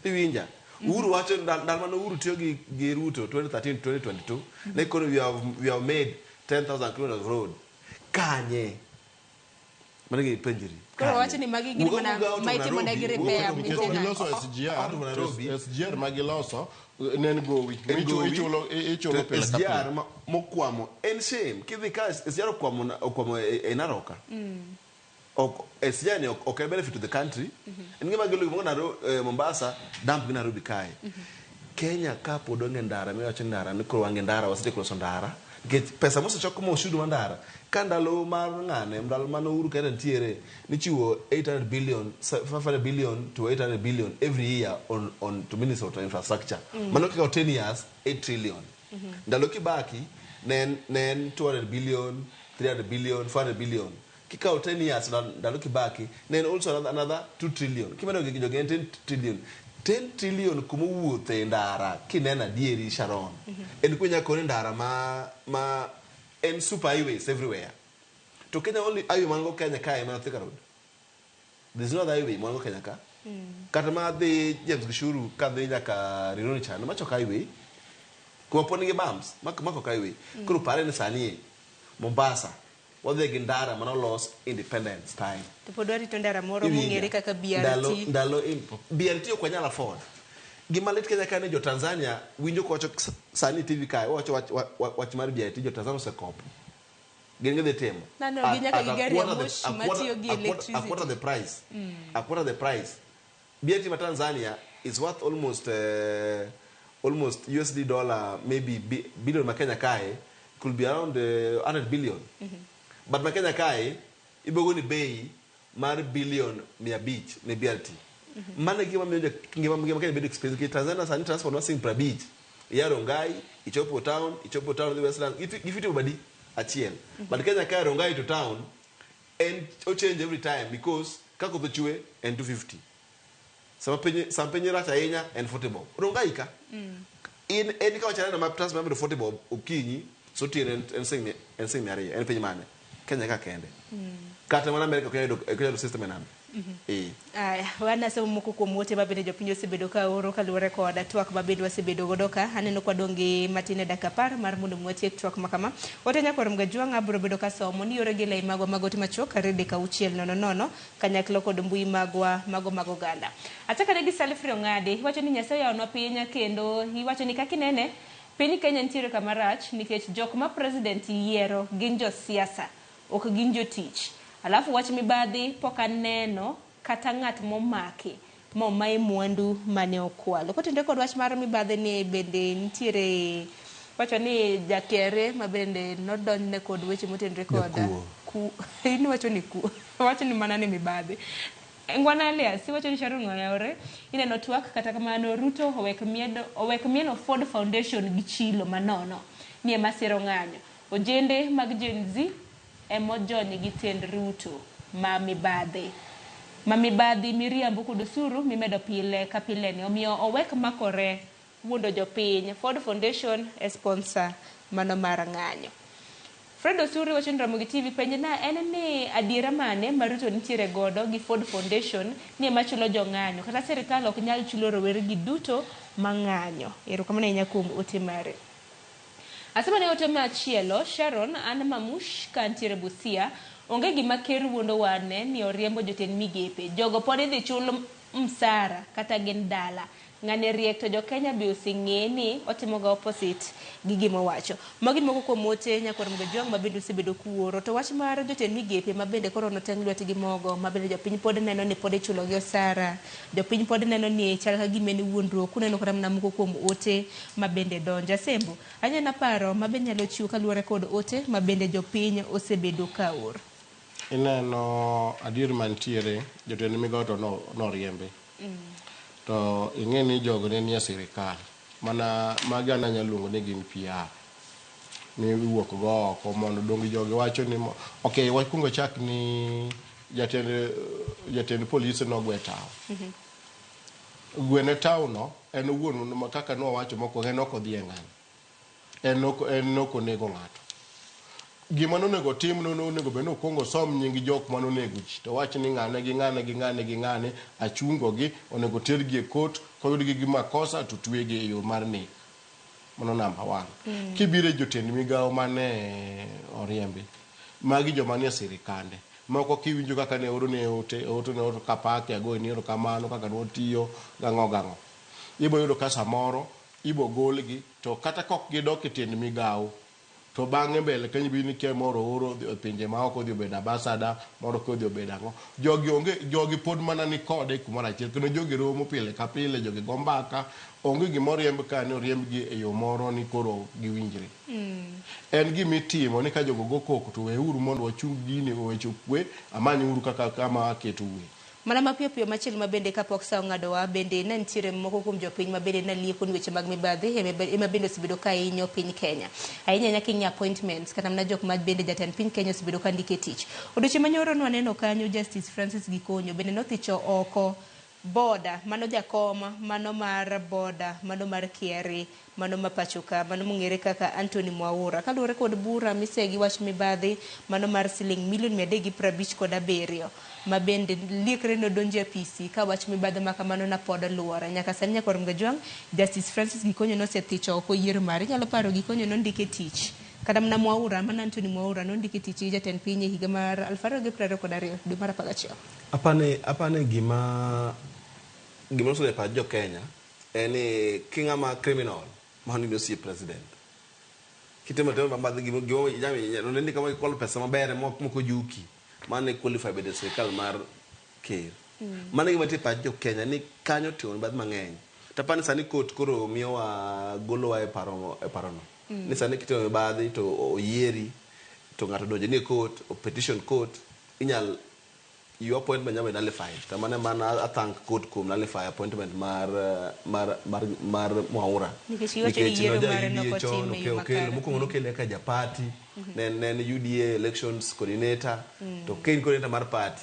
Iwinja? Uhuru wacho ndalo mane Uhuru tiyo gi Ruto 2013 2022 ne kono we have made 10,000 kilometers of road. Kanye? Mano gima ipenjri. Koro wacho ni magi gin Wuog mana awuoga out of ma itimo Nairobi, negi wuog repair, out of Nikech maintenance. giloso SGR, Out of Nairobi. to SGR ma giloso ne en gowi. En Michu- gowi. Ichulo ichulo To pile ka SGR pile. mokwamo en shame. Kidhi ka SGR okwamo e Narok ka. Ok SGR ni ok en benefit to the country. En gima golo gimoro Mombasa dump gi Nairobi kae. Kenya ka pod onge ndara miwacho ni ndara ni koro wange ndara wasetieko loso ndara nikech pesa mosechok moshudu mar ndara ka ndalo mar ng'ane ndalo mane Uhuru Kenyatta nitiere nichiwo 800 billion 500 billion to 800 billion every year on to Minister of Infrastructure. Mano kikawo 10 years 8 trillion. Ndalo Kibaki ne en 200 billion, 300 billion, 400 billion. Kikawo 10 years ndalo Kibaki ne en also another 2 trillion. Kimedo gi jogi en 10 trillion. 10 trillion kuma owuothe e ndara kineno adieri Sharon. En kunya koni ndara ma en super highways everywhere. To Kenya only highway man go Kenya kae mana Thika Road. There's no other highway man go Kenya ka. Kata ma dhi James Gishuru kadhi nyaka Rironi chande macho ok highway. Kuma pod nigi bumps mako ok highway. Koro pare ni sani e Mombasa wadhi gi ndara manolos independence time. To pod warito ndara moro Iwinja? mong'ere kaka BRT. Ndalo BRT ok wanyal afford. Gima lit Kenya ka ni jo Tanzania winjo kowacho sani TV kae wacho wach mar BRT jo Tanzania osekopo. Gin gidhi timo. Nano gi nyaka At gi a gari ya quarter moshi matiyo gi a quarter electricity. the price. A quarter the price. BRT ma Tanzania is worth almost USD dollar maybe billion ma Kenya kae could be around 100 billion. But ma Kenya kae ibogo ni bei mar billion 500 ne BRT. Mano e gima miyo ngima Kenya bedo expensive. Nikech Tanzania sani transport mar siling 50. Ia Rongai, ichopo town dhi Westlands, gi 50 bob adi? Achiel. But Kenya kae Rongai to town en o change every time because ka koth ochwe en 250. Sama piny rach ahinya en 40 bob. Rongai ka. In en ka wachane ma transport mar 40 bob okinyi so otieno en siling 200 en piny mane? Kenya ka kende. Kata mana Amerika ok inyal yudo system e nade. Eh. Aya, wanasomo moko kuom ote ma bende jopiny osebedo ka oro kaluwore kod twak ma bende wasebedo godo ka. Aneno kwa dong' gi matin e dakika 10 mar mondo mi watiek twak ma kama. Ote nyakwar Mgajwang' abiro bedo ka somo ni yore gi lai magwa mag ote machuok 23600 kanyakla kod mbui magwa mago mag oganda. Achakane gi Salfri Ong'adi, iwacho ni Nyasaye oyawonwa piny kendo iwacho ni kaka inene piny Kenya nitiere kama rach nikech jok ma president yiero gin josiasa ok gin jotich. Alafu wach mibadhi pok aneno kata ng'at momaki momaye mwandu mane okwalo. Kotenore kod wach mar mibadhi ni bende nitiere wacho ni jakere ma bende nodonjne kod weche motenore kod Jakuo. ku in iwacho ni kuo wacho ni mana ni mibadhi. Ngwana Alias iwacho ni Sharon Oyawore ineno twak kata kamano Ruto owek mieno Ford Foundation gi chilo manono ni ema siro ng'anyo. Ojende mag Gen Z emojony gi tend Ruto ma mibadhi miriambo kod osuru mimedo pile ka pile ni omiyo owek makore wuondo jopiny. Ford Foundation e sponsor mano mar ng'anyo. Fred Osuri wacho ni Ramogi TV penj na en ni adiera mane ma Ruto nitiere godo gi Ford Foundation ni ema chulo jong'anyo kata sirikal ok nyal chulo rowere gi duto mang'anyo. Erokamano ahinya kuom ote mare. Asema ne ote machielo, Sharon an Mamush kantiere Busia, onge gima ker wuondo wane ni oriembo jotend migepe. Jogo pod idhi chul msara kata gin dala. Ng'ane riek to jo-Kenya be oseng'e ni otimoga opposite gi gima owacho. Magi moko kuom ote nyakwar Mgajwang' ma bende osebedo kuoro. To wach mar jotend migepe ma bende koro noteng' lwetgi mogo ma bende jopiny pod neno ni pod ichulo gi osara. Jopiny pod neno ni chal ka gima en wuondruok. Kuneno kata mana moko kuom ote ma bende donjo. Asembo, anyalo paro ma bende nyalo chiwo kaluwore kod ote ma bende jopiny osebedo ka oro. Ineno adier mantiere jotend migao to noriembi. To ing'e ni jogo ne nie sirikal. Mana magi an anyalo luongo ni gin PR. Ni iwuok go oko mondo donge jogi wacho ni ok wakwongo chak ni jatend polise nogwe tao. Gwene tao no en owuon kaka nowacho mokwongo en ok odhi e ng'anyo. En ok onego ng'ato. Gima nonego tim nonego bed ni okwongo osom nying jok manonego ji to wach ni ng'ane gi ng'ane gi ng'ane gi ng'ane achungo gi onego tergi e court koyudgi gi makosa to twegi e yo mar nek. Mano namba one. Kibiro e jotend migao mane oriembi, magi joma nie sirikande. Moko kiwinjo kaka ne oro ne ote, ote ne oro kapake agoyi ni erokamano kaka nwatiyo gang'o gang'o. Ibo yudo ka samoro ibo golgi to kata kok gidok e tiend migawo to bang'e mbele kanyo ibo ni kia moro ooro odhi e pinje maoko odhi obedo ambassador, moro kia odhi obedo ang'o. Jogi onge, jogi pod mana ni kode kumoro achiel kendo jogi romo pile ka pile, jogi go mbaka, onge gima oriemb ka ni oriembgi e yo moro ni koro giwinjre. En gima itimo ni ka jogo go koko to weuru mondo wachung gini weche okwe, amany uru kaka kama aketou e. Mana mapiyo piyo machielo ma bende kapok saa ong'adowa bende ne nitiere moko kuom jopiny ma bende ne lieko ni weche mag mibadhi ema bende osebedo ka hinyo piny Kenya. Ahinya ahinya king'iyo appointments kata mana jok ma bende jatend piny Kenya osebedo ka ndiko e tich. Odiochieng' manyoro nwaneno kanyo Justice Francis Gikonyo bende nothicho oko boda mano jakom mano mar boda mano mar KRA mano ma pachoka mano mong'ere kaka Anthony Mwaura kaluwore kod bura misegi wach mibadhi mano mar siling milion 357 ma bende liekre nodonjo e apisi ka wach mibadhi ma kamano na pod luore. Nyaka sani nyakwar Mgajwang' Justice Francis Gikonyo nosethicho oko yiero mare. Inyalo paro Gikonyo nondike tich kata mana Mwaura mana Anthony Mwaura nondike tich gi jatend piny e higa mar 2022 dwe mar 11. Apani gima osebedo e pach jo Kenya en ni king'ama criminal mano in osie president. Kitimo timo mabadhi gima noneni kama ikwalo pesa maber mok ojuki mano e qualify bedo e sirikal mar ker. Mano e gima nitie e pach jo Kenya ni kanyo otimo mibadhi mang'eny. To apani sani court koro miyowa golowa e paro e parono. Ni sani kitimo mibadhi to oyieri to ng'ato odonjo ni e court, o petition court, inyal your appointment nyalo bedo nullified. To mano ema a thank court kuom nullify appointment mar mar mar mar Mwaura. Nikech iwacho ni yiero mare nok otim e yo makare. Mokwongo nokele kaka ja party, ne en UDA elections coordinator, to ka in coordinator mar party,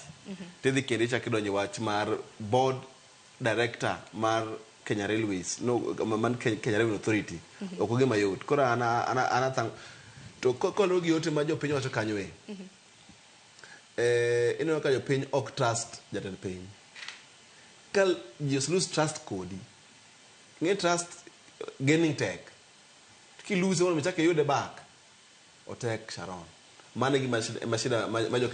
tidhi kendo ichako idonjo e wach mar board director mar Kenya Railways, no, man Kenya Revenue Authority. Ok ogima yot. Koro an an thank to koluwore gi ote ma jopiny wacho kanyo e. Ineno ka jopiny ok trust jatend piny. Ka ji ose lose trust kodi, ing'e trust gaining tek. Kiluse mondo ichak iyude back, otek Sharon. Mano e gima shida ma jo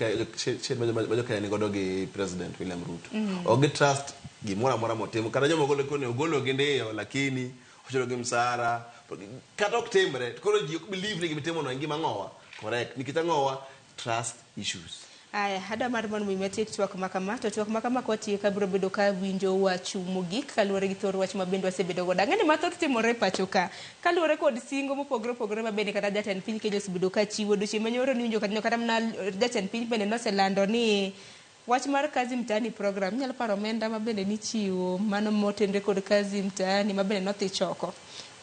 Kenya nigodo gi President William Ruto. Ok gi trust gimoro amora motimo. Kata joma ogolo koni ogolo gi ndiyo, lakini ochulo gi msara. Kata ok timre, koro ji ok believe ni gimitimo no en gima ang'owa. Correct. Nikech ang'owa, trust issues. Aya, adwa mar mondo mi watiek twak ma kama, to twak ma kama kwatieko abiro bedo ka awinjo wachu mogik kaluwore gi thor wach ma bende wasebedo godo. Ang'e ni mathoth timore e pacho ka, kaluwore kod singo mopogore opogore ma bende kata jatend piny Kenya osebedo ka chiwo. Odiochieng' manyoro niwinjo kata mana jatend piny bende noselando ni wach mar Kazi Mtaani program, inyalo paro omenda ma bende nichiwo mano motenre kod Kazi Mtaani ma bende nodhi choko.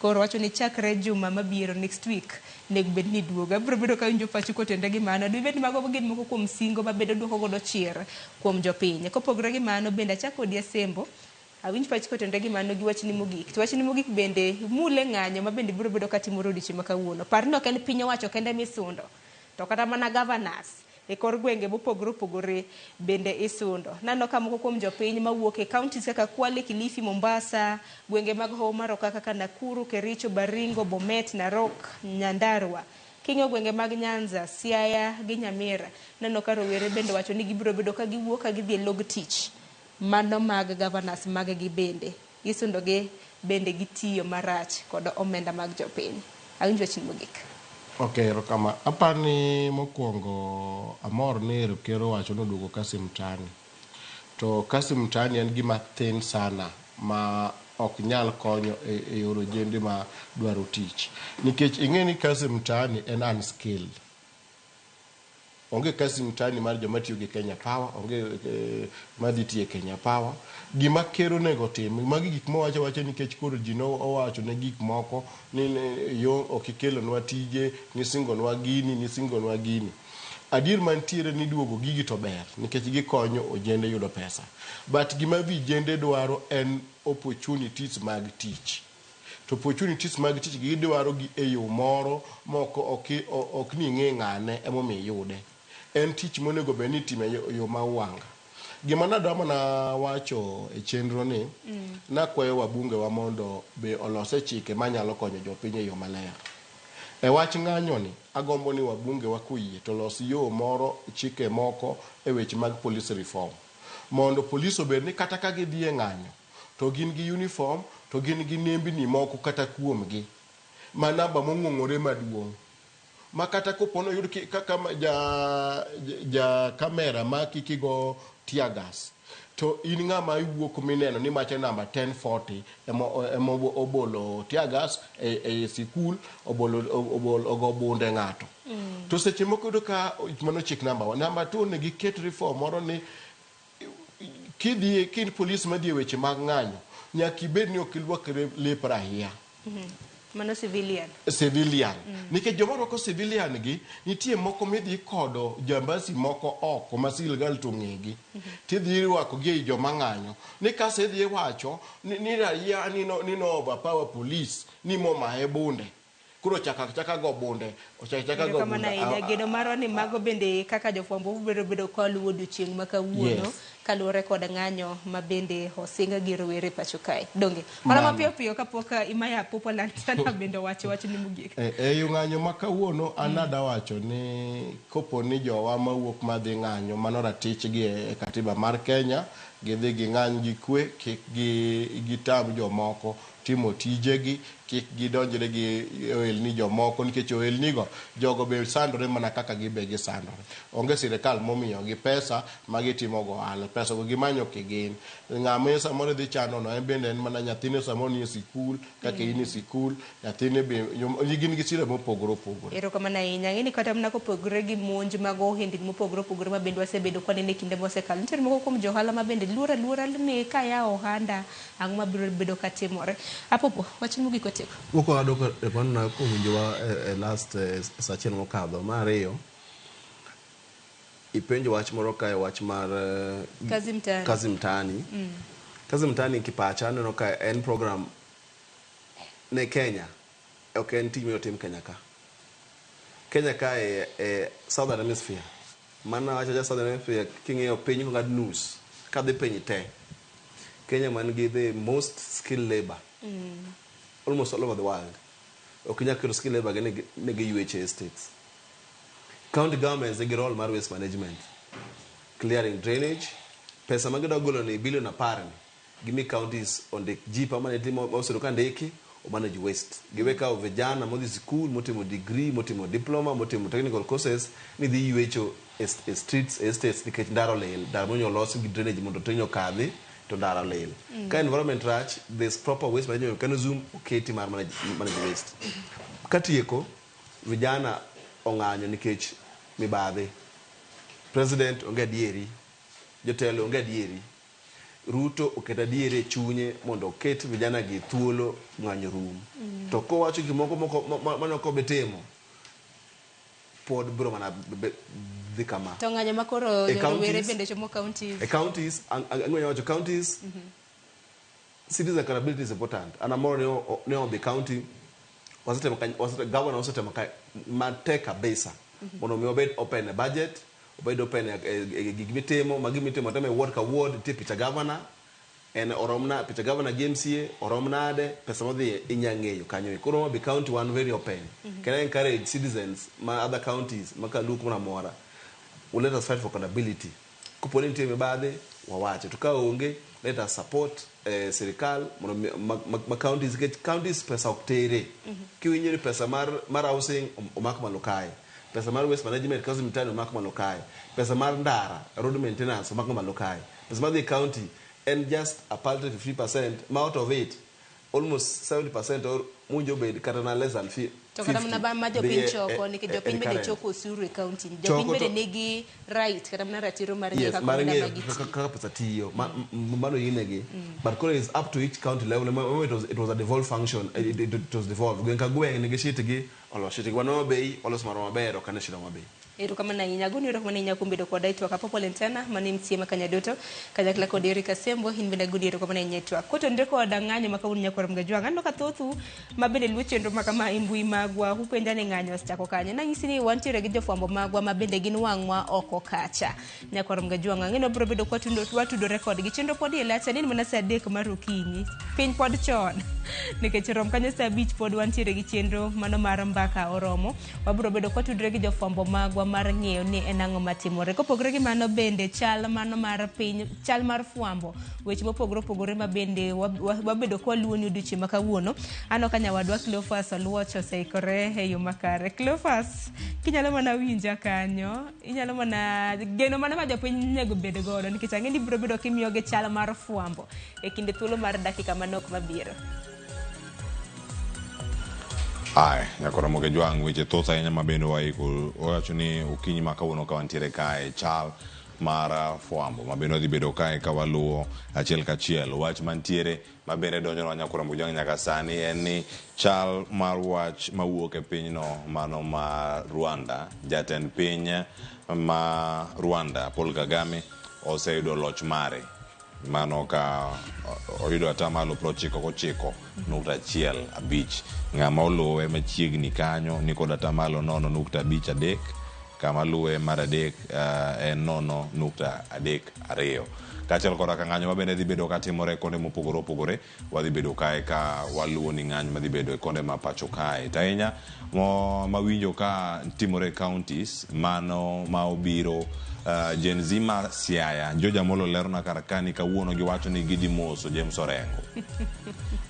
Koro wacho ni chakre juma mabiro next week nego bed ni duogo. Abiro bedo ka winjo pachu kotenre gi mano. Dibed ni mago gin moko kuom singo ma bende duoko godo chir kuom jopiny. Kopogore gi mano bende achako kodi Asembo. Awinj pachi kotenre gi mano gi wachni mogik. To wachni mogik bende mule ng'anyo ma bende biro bedo katimore odiochieng' ma kawuono. Par ni ok en piny owacho kende misundo, to kata mana governors e kor gwenge mopogore opogore bende isundo. Naneno ka moko kuom jopiny mawuok e counties kaka Kwale, Kilifi, Mombasa, gwenge mag Hoho mar Okak kaka Nakuru, Kericho, Baringo, Bomet, Narok, Nyandarua. King'iyo gwenge mag Nyanza, Siaya gi Nyamira, naneno ka rowere bende wacho ni gibiro bedo ka giwuok ka gidhi e log tich mano mag governors mag gi bende. Isundo gi bende gitiyo marach kod omenda mag jopiny. Awinj wachni mogik. Ok, erokamano. Apani mokwongo amor ni ker owacho ni oduogo Kazi Mtaani. To Kazi Mtaani en gima thin sana ma ok nyal konyo e yor ojende ma dwaro tich. Nikech ing'e ni Kazi Mtaani en unskilled. Onge Kazi Mtaani mar joma tiyo gi Kenya Power, onge madhi tiyo e Kenya Power. Gima ker onego tim, magi gik mowacho awacha nikech koro ji nowacho ne gik moko ni yo ok ikelonwa tije, nisingonwa gini, nisingonwa gini. Adier mantiere ni duogo gigi to ber nikech gikonyo ojende yudo pesa. But gima vijende dwaro en opportunities mag tich. To opportunities mag tich gidwaro gi e yo moro moko ok ni ing'e ng'ane emomiyo iyude. En tich monego bed ni itime e yo ma uwanga. Gima nadwa mana wacho e chenro ni, nakwayo wabunge wa mondo be olose chike manyalo konyo jopiny e yo maler. E wach ng'anyo ni, agombo ni wabunge wa koyie to los yo moro, chike moko e weche mag police reform. Mondo police obed ni kata ka gidhi e ng'anyo, to gin gi uniform, to gin gi nembni moko kata kuomgi, ma namba mong'ong'ore maduong'. Ma kata kopo noyud kaka ja kamera maki kigo tear gas, to in ng'ama iwuok mineno ni macha namba 1040 ema obolo tear gas e sikul, obolo ogo bunde ng'ato. To seche moko iyudo ka mano chik namba 1. Namba 2, onego iket reform moro ni kidhi kind polis madhi e weche mag ng'anyo, nyaka ibed ni ok irwak lep raia. Mano civilian. Civilian. Nikech joma rwako civilian gi, nitie moko midhi kodo jambasi moko oko ma sirkal to ong'egi. Tidhi rwako gi ei joma ng'anyo. Ni kaso idhi wacho ni raia ni no overpower police, ni momaye bunde. Koro chaka chaka go bunde, ochaka chaka go Erokamano bunde. ahinya. Geno marwa ni mago bende kaka jofwambo biro bedo ka luwo odiochieng' ma kawuono kaluwore kod ng'anyo ma bende osing gi rowere pacho kae. Donge? Mana mapiyo piyo kapok Imaya Popo Lantana bende owacho wachni mogik. E yo ng'anyo ma kawuono, an adawacho ni kopo ni jowa mawuok madhi ng'anyo, mano ratichgi e katiba mar Kenya, gidhi ging'any gi kwe, kik gitam jomoko timo tijegi, kik gidonjre gi ohelni jomoko, nikech ohelni go jogo be sandore mana kaka gibe gisandore. Onge sirikal momiyogi pesa ma gitimo go ohala, pesa go gimanyo kigin. Ng'ama samoro dhi chano no, en bende en mana nyathine samoro nie sikul, kaka in e sikul, nyathine be gin gi shida mopogore opogore. Erokamano ahinya. Ang'e ni kata mana kopogore gi monj mag ohendni mopogore opogore ma bende wasebedo kwaneno e kinde mosekalo. Nitiere moko kuom jo ohala ma bende luor aluora ni kayawo ohanda, ang'o mabiro bedo katimore. Apopo, wach mogik watieko. Mokwongo adwoko erokamano kuom winjowa e last sa achiel mokadho. Mar ariyo, ipenjo wach moro kae, wach mar Kazi Mtaani. Kazi Mtaani. Kazi Mtaani kipacha aneno ka en program ne Kenya, ok en tich minyalo tim Kenya ka. Kenya ka e Southern Hemisphere. Mana wacho ja Southern Hemisphere, king'iyo piny kong'ad nus kadhi piny te. Kenya man gi the most skilled labor almost all over the world. Ok inyal keto skilled labor gi ne giyweche e estates. County governments nigi role mar waste management, clearing drainage. Pesa ma gidwa golo ni bilion 10 ni, gimi counties ondik ji permanently ma osebedo ka ndiki o manage waste. Giwe kawo vijana modhi sikul, motimo degree, motimo diploma, motimo technical courses ni dhi ywecho e streets, e estates, nikech ndara olil, ndara monego olos gi drainage mondo drainage okadhi to ndara olil. Ka environment rach, there's proper waste management mechanism oketi mar manage waste. Katieko, vijana ong'anyo nikech mibadhi. President onge adieri, jotelo onge adieri. Ruto oketo adieri e chunye mondo oket vijana gi thuolo ng'anyo rum. To kowacho gik moko mane ok obi timo, pod biro mana dhi kama. To ng'anyo ma koro E rowere bende chomo counties. E counties, ang'o wacho counties, citizen accountability is important. An amoro ni Homa Bay County wasetemo governor osetemo matek kabisa mondo mi obed open e budget, obed open e gik mitimo, magi mitimo temo e ward ka ward, nitie picha governor, en orom na picha governor gi MCA orom nade, pesa modhi inya ng'eyo kanyo. Koro Homa Bay County wan very open. Can I encourage citizens ma other counties ma kaluo kumoro amora, let us fight for accountability. Kopo ni nitie mibadhi, wawacho. To ka onge, let us support sirikal mondo ma counties, nikech counties pesa ok tere. Kiwinjo ni pesa mar housing omak malo kae, pesa mar waste management, Kazi Mtaani omak malo kae, pesa mar ndara, road maintenance omak malo kae, pesa madhi e county en just a paltry 50%, ma out of it almost 70% or monjo bed kata na less than 50 To kata mana ma jopiny choko, nikech jopiny bende choko osuru e county. Jopiny bende nigi right kata mana ratiro mar ng'eyo kaka mar omenda ng'eyo magi tiyo. Kaka pesa tiyo, mano yienegi. But koro is up to each county level. It was a devolved function, it was devolved. Gweng' ka gweng' nigi sheet gi, olos sheet gi. Wan Homa Bay, waloso marwa maber, ok ane shida Homa Bay. Erokamano ahinya, agoni erokamano ahinya kuom bedo koda e twak. Apopo Lentana mane MCA ma Kanyadoto kanyakla kod Eric Asembo, in bende agoni erokamano ahinya e twak. Kotenore kod ng'anyo ma kawuono nyakwar Mgajwang', aneno ka thothu ma bende luwo chenro ma kama e mbui magwa upenja ni ng'anyo osechako kanye. Nanyisi ni wantiere gi jofwambo magwa ma bende gin wang'wa oko kacha. Nyakwar Mgajwang', ang'e ni wabiro bedo ka watudore kodgi. Chenro pod iye lach, sani en mana saa 3 mar okinyi. Piny pod chon. Nikech rom kanyo saa 5 pod wantiere gi chenro mano mar mbaka oromo. Wabiro bedo ka watudore gi jofwambo magwa mar ng'eyo ni en ang'o matimore. Kopogore gi mano bende chal mano mar piny, chal mar fwambo, weche mopogore opogore ma bende wabedo ka waluwo ni odiochieng' ma kawuono. Aneno ka nyawadwa Cleophas Oluoch oseikore e yo makare. Cleophas, kinyalo mana winja kanyo, inyalo mana geno mana ma jopiny onego bed godo nikech ang'e ni ibiro bedo kimiyogi chal mar fwambo e kinde thuolo mar dakika manok mabiro. Ae, nyakora Moge Jwang', weche thoth ahinya ma bende waiko. Wawacho ni okinyi ma kawuono ka wantiere kae, chal mar fwambo ma bende wadhi bedo kae ka waluwo achiel kachiel. Wach mantiere ma bende donjonwa nyakora Moge Jwang' nyaka sani en ni chal mar wach mawuok e pinyno mano ma Rwanda, jatend piny ma Rwanda Paul Kagame oseyudo loch mare. Mano ka oyudo atamalo 99.15. Ng'ama oluwe machiegni kanyo ni kod atamalo 0.53, kama luwe mar adek en 0.32. Kaachiel koda ka ng'anyo mabende dhi bedo katimore konde mopogore opogore, wadhi bedo kae ka waluwo ni ng'anyo madhi bedo e konde ma pacho kae. To ahinya mawinjo ka timore e counties, mano ma obiro Gen Z ma Siaya, George Amolo lerona kar ka ni kawuono giwacho ni gidhi moso James Orengo.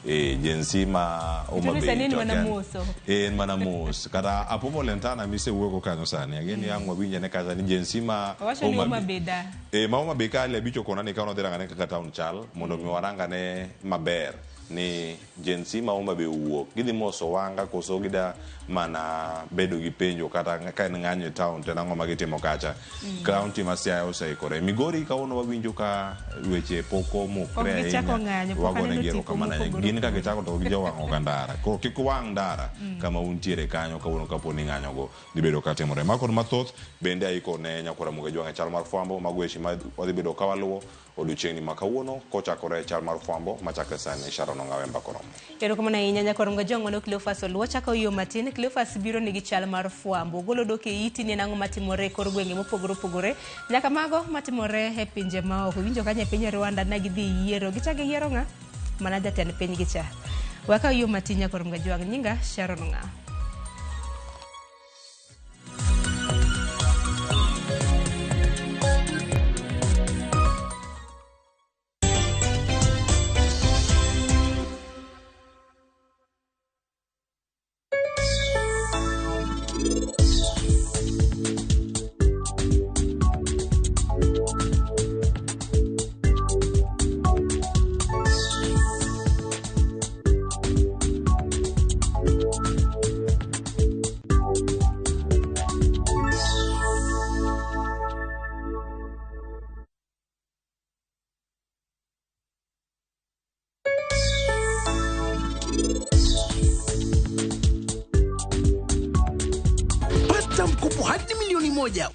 Gen Z ma Homa Bay en mana moso. En mana mos. Kata Apopo Lentana misewuogo kanyo sani, ageni ang' wawinj ane kacha ni Gen Z ma Homa Bay da. Ma Homa Bay ka ali abich okona ni ka nodhi rangane kaka town chal, mondo mi warangane maber ni Gen Z ma Homa Bay owuok, gidhi moso Wanga koso gida mana bedo gi penjo kata ka en ng'anyo e town to en ang'o ma gitimo kacha. County ma Siaya oseikore. Migori kawuono wawinjo ka weche pok omukre ahinya. Wagone gi erokamano ahinya. Gin ka gichako to gijowang'o ga ndara. Koro kik wang' ndara kama untiere kanyo kawuono kapo ni ng'anyogo dhi bedo katimore. Ma kod mathoth bende aiko ne nyakwara Muga Jwang' e chal mar fwambo. Mago weche ma wadhi bedo ka waluwo odiochieng'ni ma kawuono kochakore e chal mar fwambo machakre sani. Sharon Ong'awe mbaka oromo. Erokamano ahinya nyakwar Muga Jwang' mano Cleophas Oluoch. Chako yo matin, Cleophas biro nigi chal mar fwambo. Ogolo dok e iti ni en ang'o matimore e kor gwenge mopogore opogore nyaka mago matimore e pinje maoko. Iwinjo kanyo e piny Rwanda ne gidhi yiero. Gichako giyiero ng'a? Mana jatend piny gi cha. Wakaw yo matin nyakwar Muga Jwang'. Nyinga Sharon Ong'awe.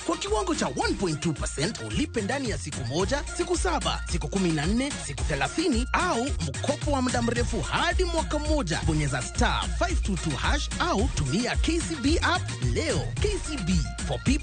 Kwa kiwango cha 1.2% ulipe ndani ya siku 1, siku 7, siku 14, siku 30 au mkopo wa muda mrefu hadi mwaka mmoja. Bonyeza *522# au tumia KCB app leo. KCB for people.